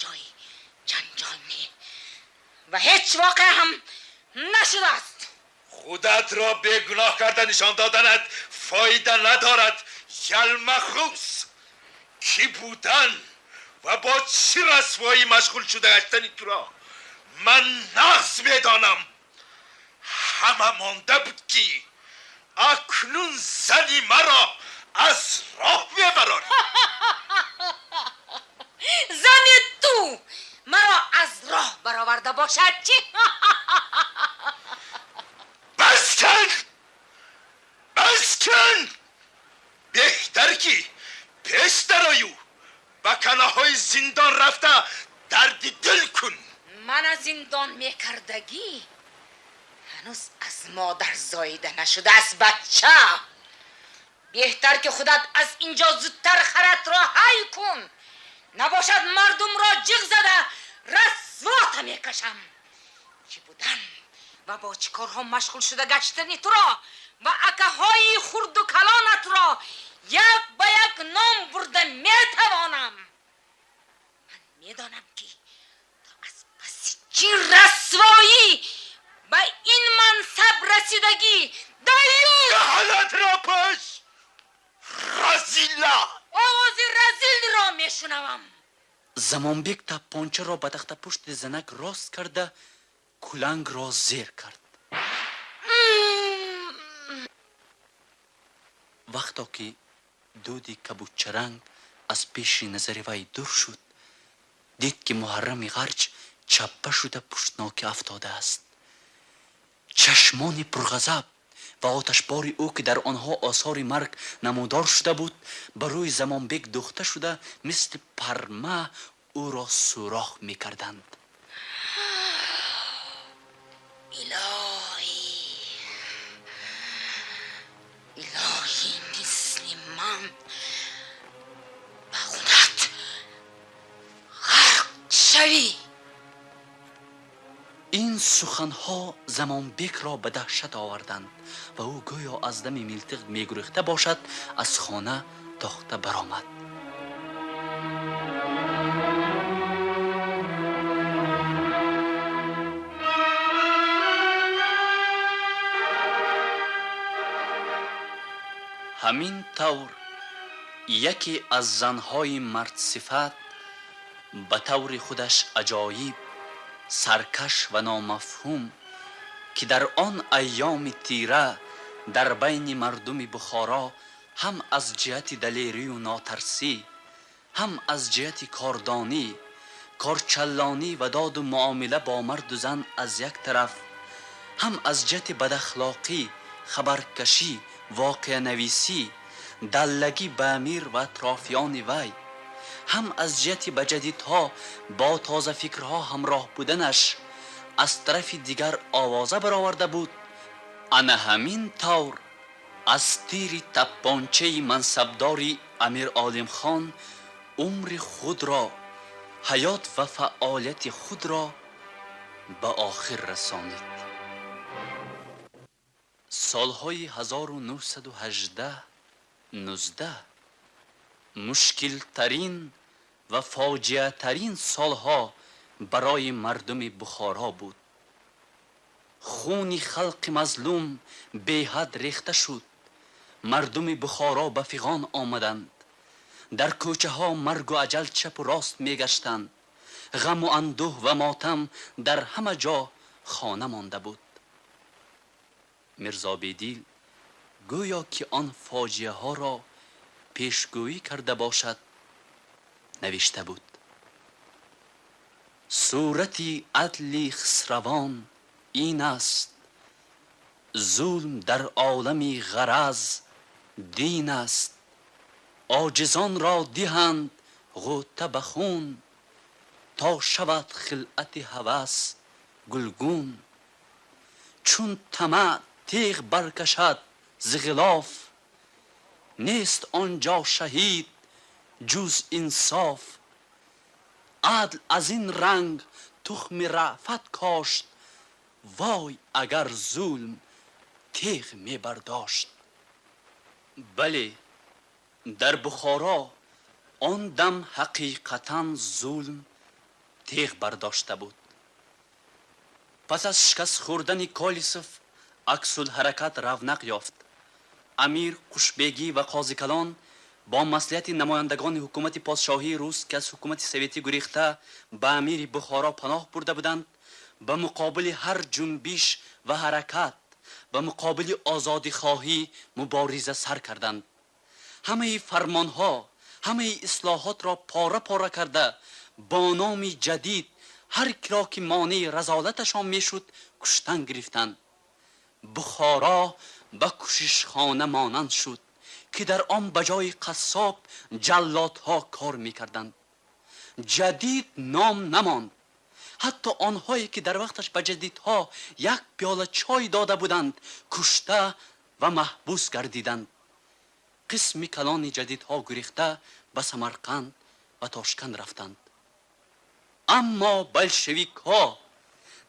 ҷои ҷанҷол не ва ҳеҷ воқеа ҳам нашудааст. Худатро бегуноҳ карда нишон доданат фоида надорад, ялмахус. Кӣ будан ва бо чӣ расвоӣ машғул шуда гаштани туро ман нағз медонам. Ҳама монда буд, ки акнун зани маро аз роҳ мебарорӣ. Зани ту маро аз роҳ бароварда бошад чӣ? Бас кун, бас кун. Беҳтар ки пеш дарою ба канаҳои зиндон рафта дарди дил кун. Ман аз зиндон мекардагӣ ҳанӯз аз модар зоида нашудааст, бача. Беҳтар ки худат аз инҷо зудтар харат ро ҳай кун. Набошад мардумро ҷиғ зада расвота мекашам. Ки будан ва бо чӣ корҳо машғул шуда гаштани туро ва акаҳои хурду калонатро як ба як ном бурда метавонам. Ман медонам ки ту аз паси чӣ расвоӣ ба ин мансаб расидагӣ. Даюс! Даҳанатро пӯш, разила! Овози разилро мешунавам. Замонбек таппончаро ба тахтапушти занак рост карда, кулангро зер кард. Вақто ки дуди кабудчаранг аз пеши назари вай дур шуд, дид ки Муҳаррами Ғарч чаппа шуда пуштнокӣ афтодааст. Чашмони пурғазаб ва оташбори ӯ, ки дар онҳо осори марг намудор шуда буд, ба рӯи Замонбек духта шуда, мисли парма ӯро сӯрох мекарданд. Илоҳӣ, илоҳӣ, мисли ман ба хунат ғарқ шавӣ. Ин суханҳо Замонбекро ба даҳшат оварданд ва ӯ гӯё аз дами милтиқ мегурехта бошад, аз хона тохта баромад. Ҳамин тавр яке аз занҳои мардсифат ба таври худаш аҷоиб, саркаш ва номафҳум, ки дар он айёми тира дар байни мардуми Бухоро ҳам аз ҷиҳати далерию нотарсӣ, ҳам аз ҷиҳати кордонӣ, корчаллонӣ ва доду муомила бо марду зан аз як тараф, ҳам аз ҷиҳати бадахлоқӣ, хабаркашӣ, воқеанависӣ, даллагӣ ба амир ва атрофиёни вай, ҳам аз ҷиҳати ба ҷадидҳо бо тозафикрҳо ҳамроҳ буданаш аз тарафи дигар овоза бароварда буд. Ана ҳамин тавр аз тири таппончаи мансабдори Амир Олимхон умри худро, ҳаёт ва фаъолияти худро ба охир расонид. Солҳои 1918 19 мушкилтарин ва фоҷиатарин солҳо барои мардуми Бухоро буд. Хуни халқи мазлум беҳад рехта шуд. Мардуми Бухоро ба фиғон омаданд. Дар кӯчаҳо маргу аҷал чапу рост мегаштанд. Ғаму андӯҳ ва мотам дар ҳама ҷо хона монда буд. Мирзо Бедил гӯё ки он фоҷиаҳоро пешгӯӣ карда бошад, навишта буд: сурати адли хисравон ин аст, зулм дар олами ғараз дин аст, оҷизонро диҳанд ғӯта ба хун, то шавад хилъати ҳавас гулгун. Чун тамаъ теғ баркашад зи ғилоф, нест он ҷо шаҳид ҷуз инсоф. Адл аз ин ранг тухми раъфат кошт, вой агар зулм теғ мебардошт. Бале, дар Бухоро он дам ҳақиқатан зулм теғ бардошта буд. Пас аз шикаст хӯрдани Колисов аксулҳаракат равнақ ёфт. Амир, Қушбегӣ ва Қозикалон бо маслиҳати намояндагони ҳукумати подшоҳии рус, ки аз ҳукумати советӣ гурехта ба амири Бухоро паноҳ бурда буданд, ба муқобили ҳар ҷунбиш ва ҳаракат, ба муқобили озодихоҳӣ мубориза сар карданд. Ҳамаи фармонҳо, ҳамаи ислоҳотро пора пора карда, бо номи ҷадид ҳар киро ки монеи разолаташон мешуд, куштан гирифтанд. Бухоро ба кушишхона монанд шуд, ки дар он ба ҷои қассоб ҷаллодҳо кор мекарданд. Ҷадид ном намонд. Ҳатто онҳое ки дар вақташ ба ҷадидҳо як пиёла чой дода буданд, кушта ва маҳбус гардиданд. Қисми калони ҷадидҳо гурехта ба Самарқанд ва Тошканд рафтанд. Аммо болшевикҳо,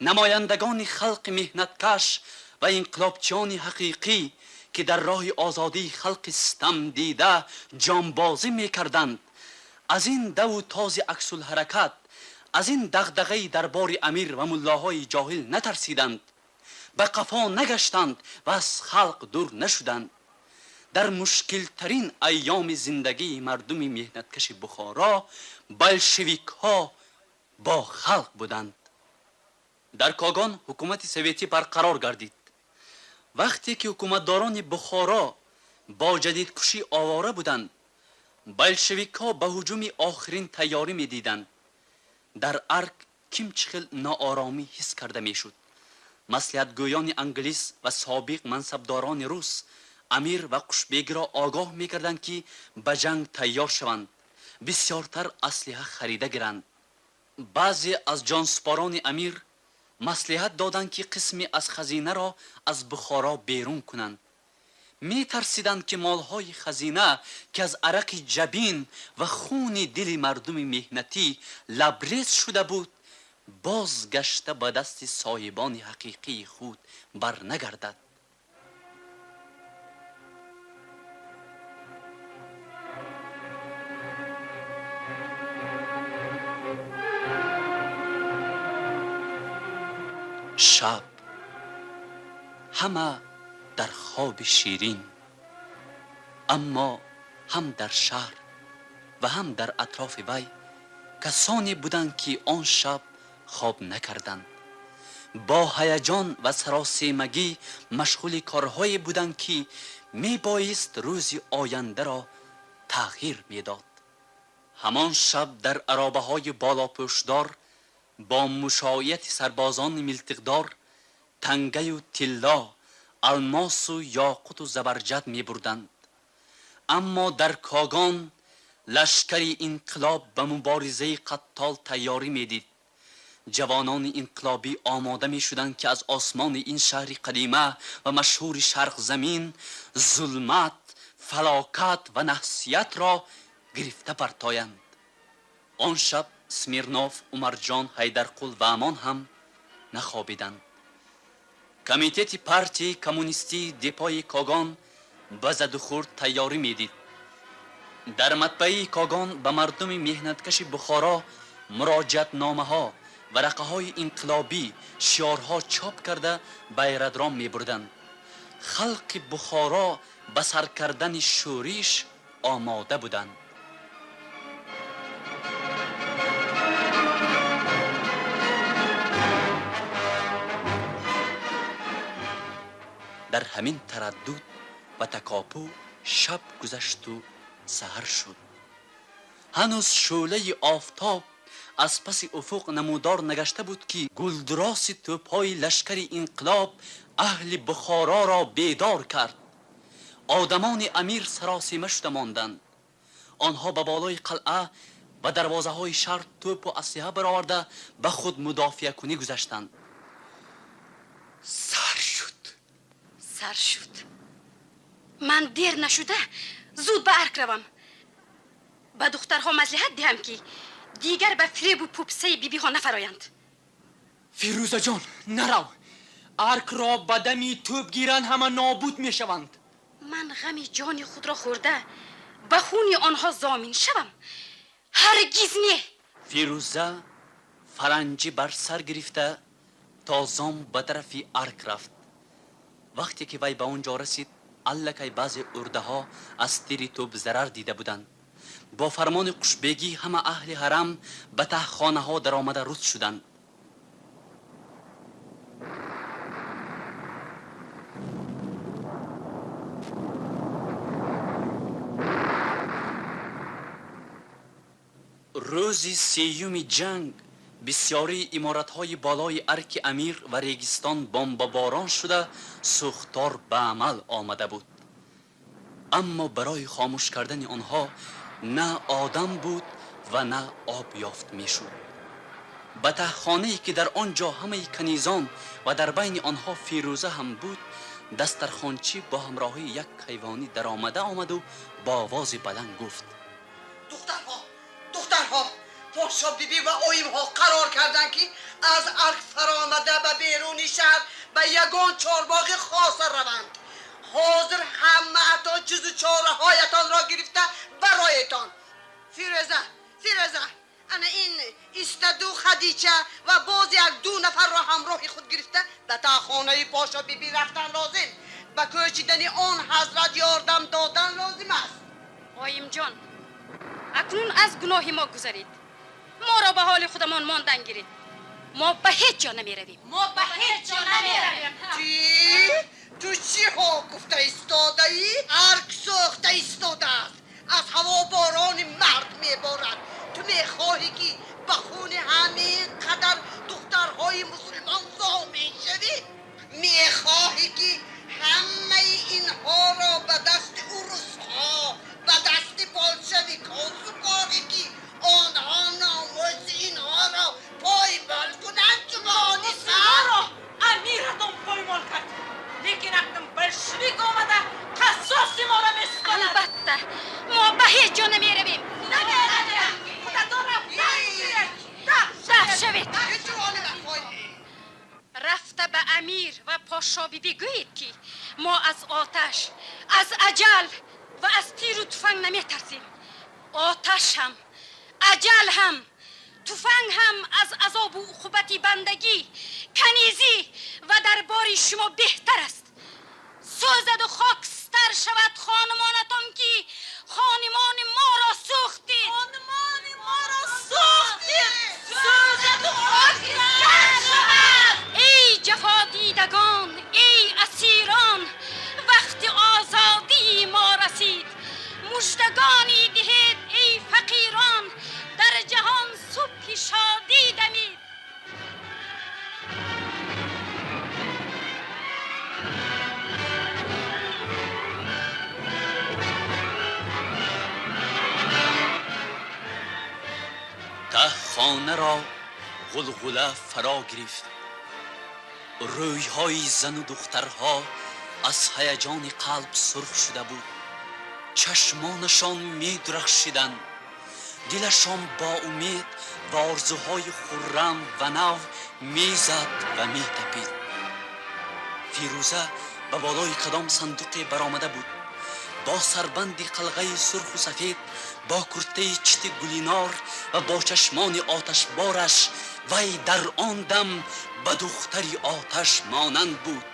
намояндагони халқи меҳнаткаш ва инқилобчиёни ҳақиқӣ, ки дар роҳи озодии халқи систамдида ҷонбозӣ мекарданд, аз ин даву този аксулҳаракат, аз ин дағдағаи дарбори амир ва муллоҳои ҷоҳил натарсиданд, ба қафо нагаштанд ва аз халқ дур нашуданд. Дар мушкилтарин айёми зиндагии мардуми меҳнаткаши Бухоро болшевикҳо бо халқ буданд. Дар Когон ҳукумати советӣ барқарор гардид. Вақте ки ҳукуматдорони Бухоро бо ҷадидкушӣ овора буданд, болшевикҳо ба ҳуҷуми охирин тайёрӣ медиданд. Дар арк ким чӣ хел нооромӣ ҳис карда мешуд. Маслиҳатгӯёни англис ва собиқ мансабдорони рус амир ва қушбегиро огоҳ мекарданд, ки ба ҷанг тайёр шаванд, бисёртар аслиҳа харида гиранд. Баъзе аз ҷонсупорони амир маслиҳат доданд, ки қисме аз хазинаро аз Бухоро берун кунанд. Метарсиданд, ки молҳои хазина, ки аз арақи ҷабин ва хуни дили мардуми меҳнатӣ лабрез шуда буд, бозгашта ба дасти соҳибони ҳақиқии худ барнагардад. Шаб ҳама дар хоби ширин, аммо ҳам дар шаҳр ва ҳам дар атрофи вай касоне буданд, ки он шаб хоб накарданд. Бо ҳаяҷон ва саросемагӣ машғули корҳое буданд, ки мебоист рӯзи ояндаро тағйир медод. Ҳамон шаб дар аробаҳои болопӯшдор бо мушоияти сарбозони милтиқдор тангаю тилло, алмосу ёқуту забарҷад мебурданд. Аммо дар Когон лашкари инқилоб ба муборизаи қаттол тайёрӣ медид. Ҷавонони инқилобӣ омода мешуданд, ки аз осмони ин шаҳри қадима ва машҳури Шарқзамин зулмат, фалокат ва наҳсиятро гирифта партоянд. Он шаб Смирнов, Умарҷон, Ҳайдарқул ва Амон ҳам нахобиданд. Комитети партияи коммунистии депои Когон ба задухӯрд тайёрӣ медид. Дар матбаи Когон ба мардуми меҳнаткаши Бухоро муроҷиатномаҳо, варақаҳои инқилобӣ, шиорҳо чоп карда ба аэродром мебурданд. Халқи Бухоро ба сар кардани шӯриш омода буданд. Дар ҳамин тараддуд ва такопӯ шаб гузашту саҳар шуд. Ҳанӯз шӯълаи офтоб аз паси уфуқ намудор нагашта буд, ки гулдуроси тӯбҳои лашкари инқилоб аҳли Бухороро бедор кард. Одамони амир саросима шуда монданд. Онҳо ба болои қалъа ва дарвозаҳои шаҳр тӯпу аслиҳа бароварда ба худ мудофиакунӣ гузаштанд. Сар шуд, сар шуд. Ман дер нашуда зуд ба арк равам, ба духтарҳо маслиҳат диҳам, ки дигар ба фиребу пупсаи бибиҳо нафароянд. Фирӯзаҷон, нарав. Аркро ба дами тӯб гиранд, ҳама нобуд мешаванд. Ман ғами ҷони худро хӯрда ба хуни онҳо зомин шавам? Ҳаргиз не. Фирӯза фаранҷӣ бар сар гирифта тозон ба тарафи арк рафт. Вақте ки вай ба он ҷо расид, аллакай баъзе урдаҳо аз тири тӯб зарар дида буданд. Бо фармони қушбегӣ ҳама аҳли ҳарам ба таҳхонаҳо даромада руд шуданд. Рӯзи сеюми ҷанг бисёрии иморатҳои болои арки амир ва регистон бомбаборон шуда, сӯхтор ба амал омада буд. Аммо барои хомӯш кардани онҳо на одам буд ва на об ёфт мешуд. Ба таҳхонае, ки дар он ҷо ҳамаи канизон ва дар байни онҳо Фирӯза ҳам буд, Дастархончӣ бо ҳамроҳии як ҳайвонӣ даромада омаду бо овози баланд гуфт: Духтарҳо, духтарҳо, подшо бибӣ ва оимҳо қарор карданд, ки аз арк фаромада ба беруни шаҳр ба ягон чорбоғи хоса раванд. Ҳозир ҳамаатон ҷузу чораҳоятонро гирифта бароятон. Фирӯза, Фирӯза, ана ин Истаду Хадича ва боз як ду нафарро ҳамроҳи худ гирифта ба тахонаи подшо бибӣ рафтан лозим. Ба кӯчидани он ҳазрат ёрдам додан лозим аст. Оимҷон, акнун аз гуноҳи мо гузаред. Моро ба ҳоли худамон мондан гиред. Мо ба ҳеҷ ҷо намеравем. Мо ба ҳеҷ ҷо намеравем. Чӣ? Ту чиҳо гуфта истодаӣ? Арк сӯхта истодааст. Аз ҳаво борони мард меборад. Ту мехоҳӣ, ки ба хуни ҳамин қадар духтарҳои мусулмон зомин шавӣ? Мехоҳӣ, ки ҳамаи инҳоро ба дасти урусҳо, ба дасти болшевикҳо супорӣ, ки онҳо номуси инҳоро поймол кунанд? Ҷумони сар амиратон поймол кард, лекин акнун болшевик омада қассоси моро месупорад. Албатта, мо ба ҳеҷ ҷо намеравем. Намеравем. Худатон даф шавед. Рафта ба амир ва подшо бибӣ гӯед, ки мо аз оташ, аз аҷал ва аз тиру туфанг наметарсем. Оташ ҳам, аҷал ҳам, туфанг ҳам аз азобу уқубати бандагӣ, канизӣ ва дарбори шумо беҳтар аст. Сӯзаду хокстар шавад хонумонатон, ки хонумони моро сӯхтед. Хонумони моро сӯхтед. Сӯзаду хокстар шавад. Эй ҷафодидагон, эй асирон, вақти озодии мо расид. Муждагонӣ диҳед, эй фақирон, дар ҷаҳон субҳи шодӣ дамид. Таххонаро ғулғула фаро гирифт. Рӯйҳои зану духтарҳо аз ҳаяҷони қалб сурх шуда буд. Чашмонашон медурахшиданд. Дилашон бо умед ва орзуҳои хуррам ва нав мезад ва метапид. Фирӯза ба болои кадом сандуқе баромада буд. Бо сарбанди қалғаи сурху сафед, бо куртаи чити гулинор ва бо чашмони оташбораш вай дар он дам ба духтари оташ монанд буд.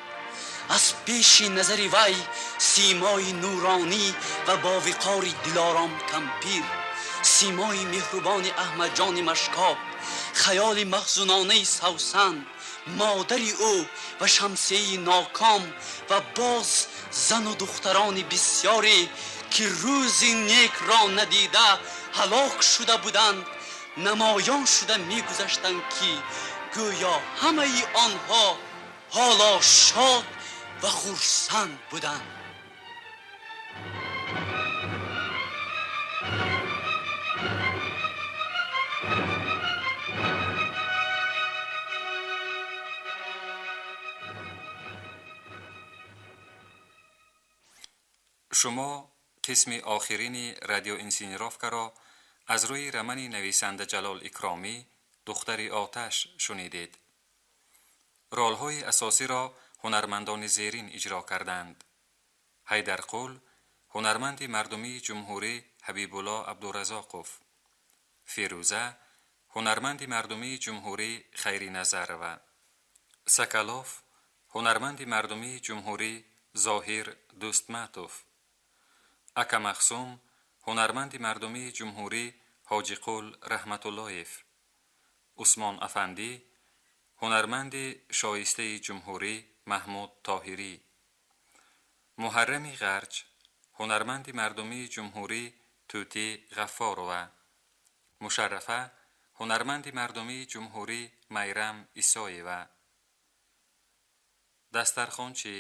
Аз пеши назари вай симои нуронӣ ва бовиқори Дилором кампир, симои меҳрубони Аҳмадҷони Машкоб, хаёли маҳзунонаи Савсан, модари ӯ ва Шамсияи ноком ва боз зану духтарони бисёре, ки рӯзи некро надида ҳалок шуда буданд, намоён шуда мегузаштанд, ки гӯё ҳамаи онҳо ҳоло шод ва хурсанд буданд. Шумо қисми охирини радиоинсценировкаро аз рӯи романи нависанда Ҷалол Икромӣ «Духтари оташ» шунидед. Ролҳои асосиро ҳунармандони зерин иҷро карданд: Ҳайдарқул, ҳунарманди мардумии ҷумҳурӣ Ҳабибулло Абдуразоқов, Фирӯза, ҳунарманди мардумии ҷумҳурӣ Хайриназарова, Сакалов, ҳунарманди мардумии ҷумҳурӣ Зоҳир Дӯстматов, Ака Махсум, ҳунарманди мардумии ҷумҳурӣ Ҳоҷиқул Раҳматуллоев, Усмон афандӣ, ҳунарманди шоистаи ҷумҳурӣ Маҳмуд Тоҳирӣ, Муҳаррами Ғарҷ, ҳунарманди мардумии ҷумҳурӣ Тӯтӣ Ғаффорова, Мушаррафа, ҳунарманди мардумии ҷумҳурӣ Майрам Исоева, дастархончӣ,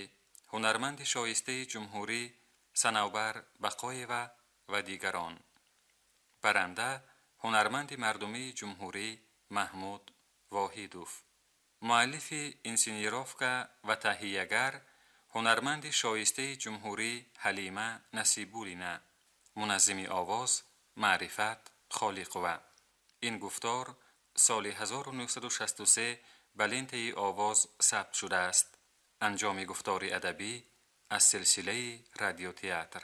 ҳунарманди шоистаи ҷумҳурӣ Санавбар Бақоева ва дигарон. Баранда, ҳунарманди мардумии ҷумҳурӣ Маҳмуд Воҳидов. Муаллифи инсценировка ва таҳиягар, Ҳунарманди шоистаи ҷумҳурӣ Ҳалима Насибуллина. Муназзими овоз Маърифат Холиқова. Ин гуфтор соли 1963 ба лентаи овоз сабт шудааст. Анҷоми гуфтори адабӣ аз силсилаи радиотеатр.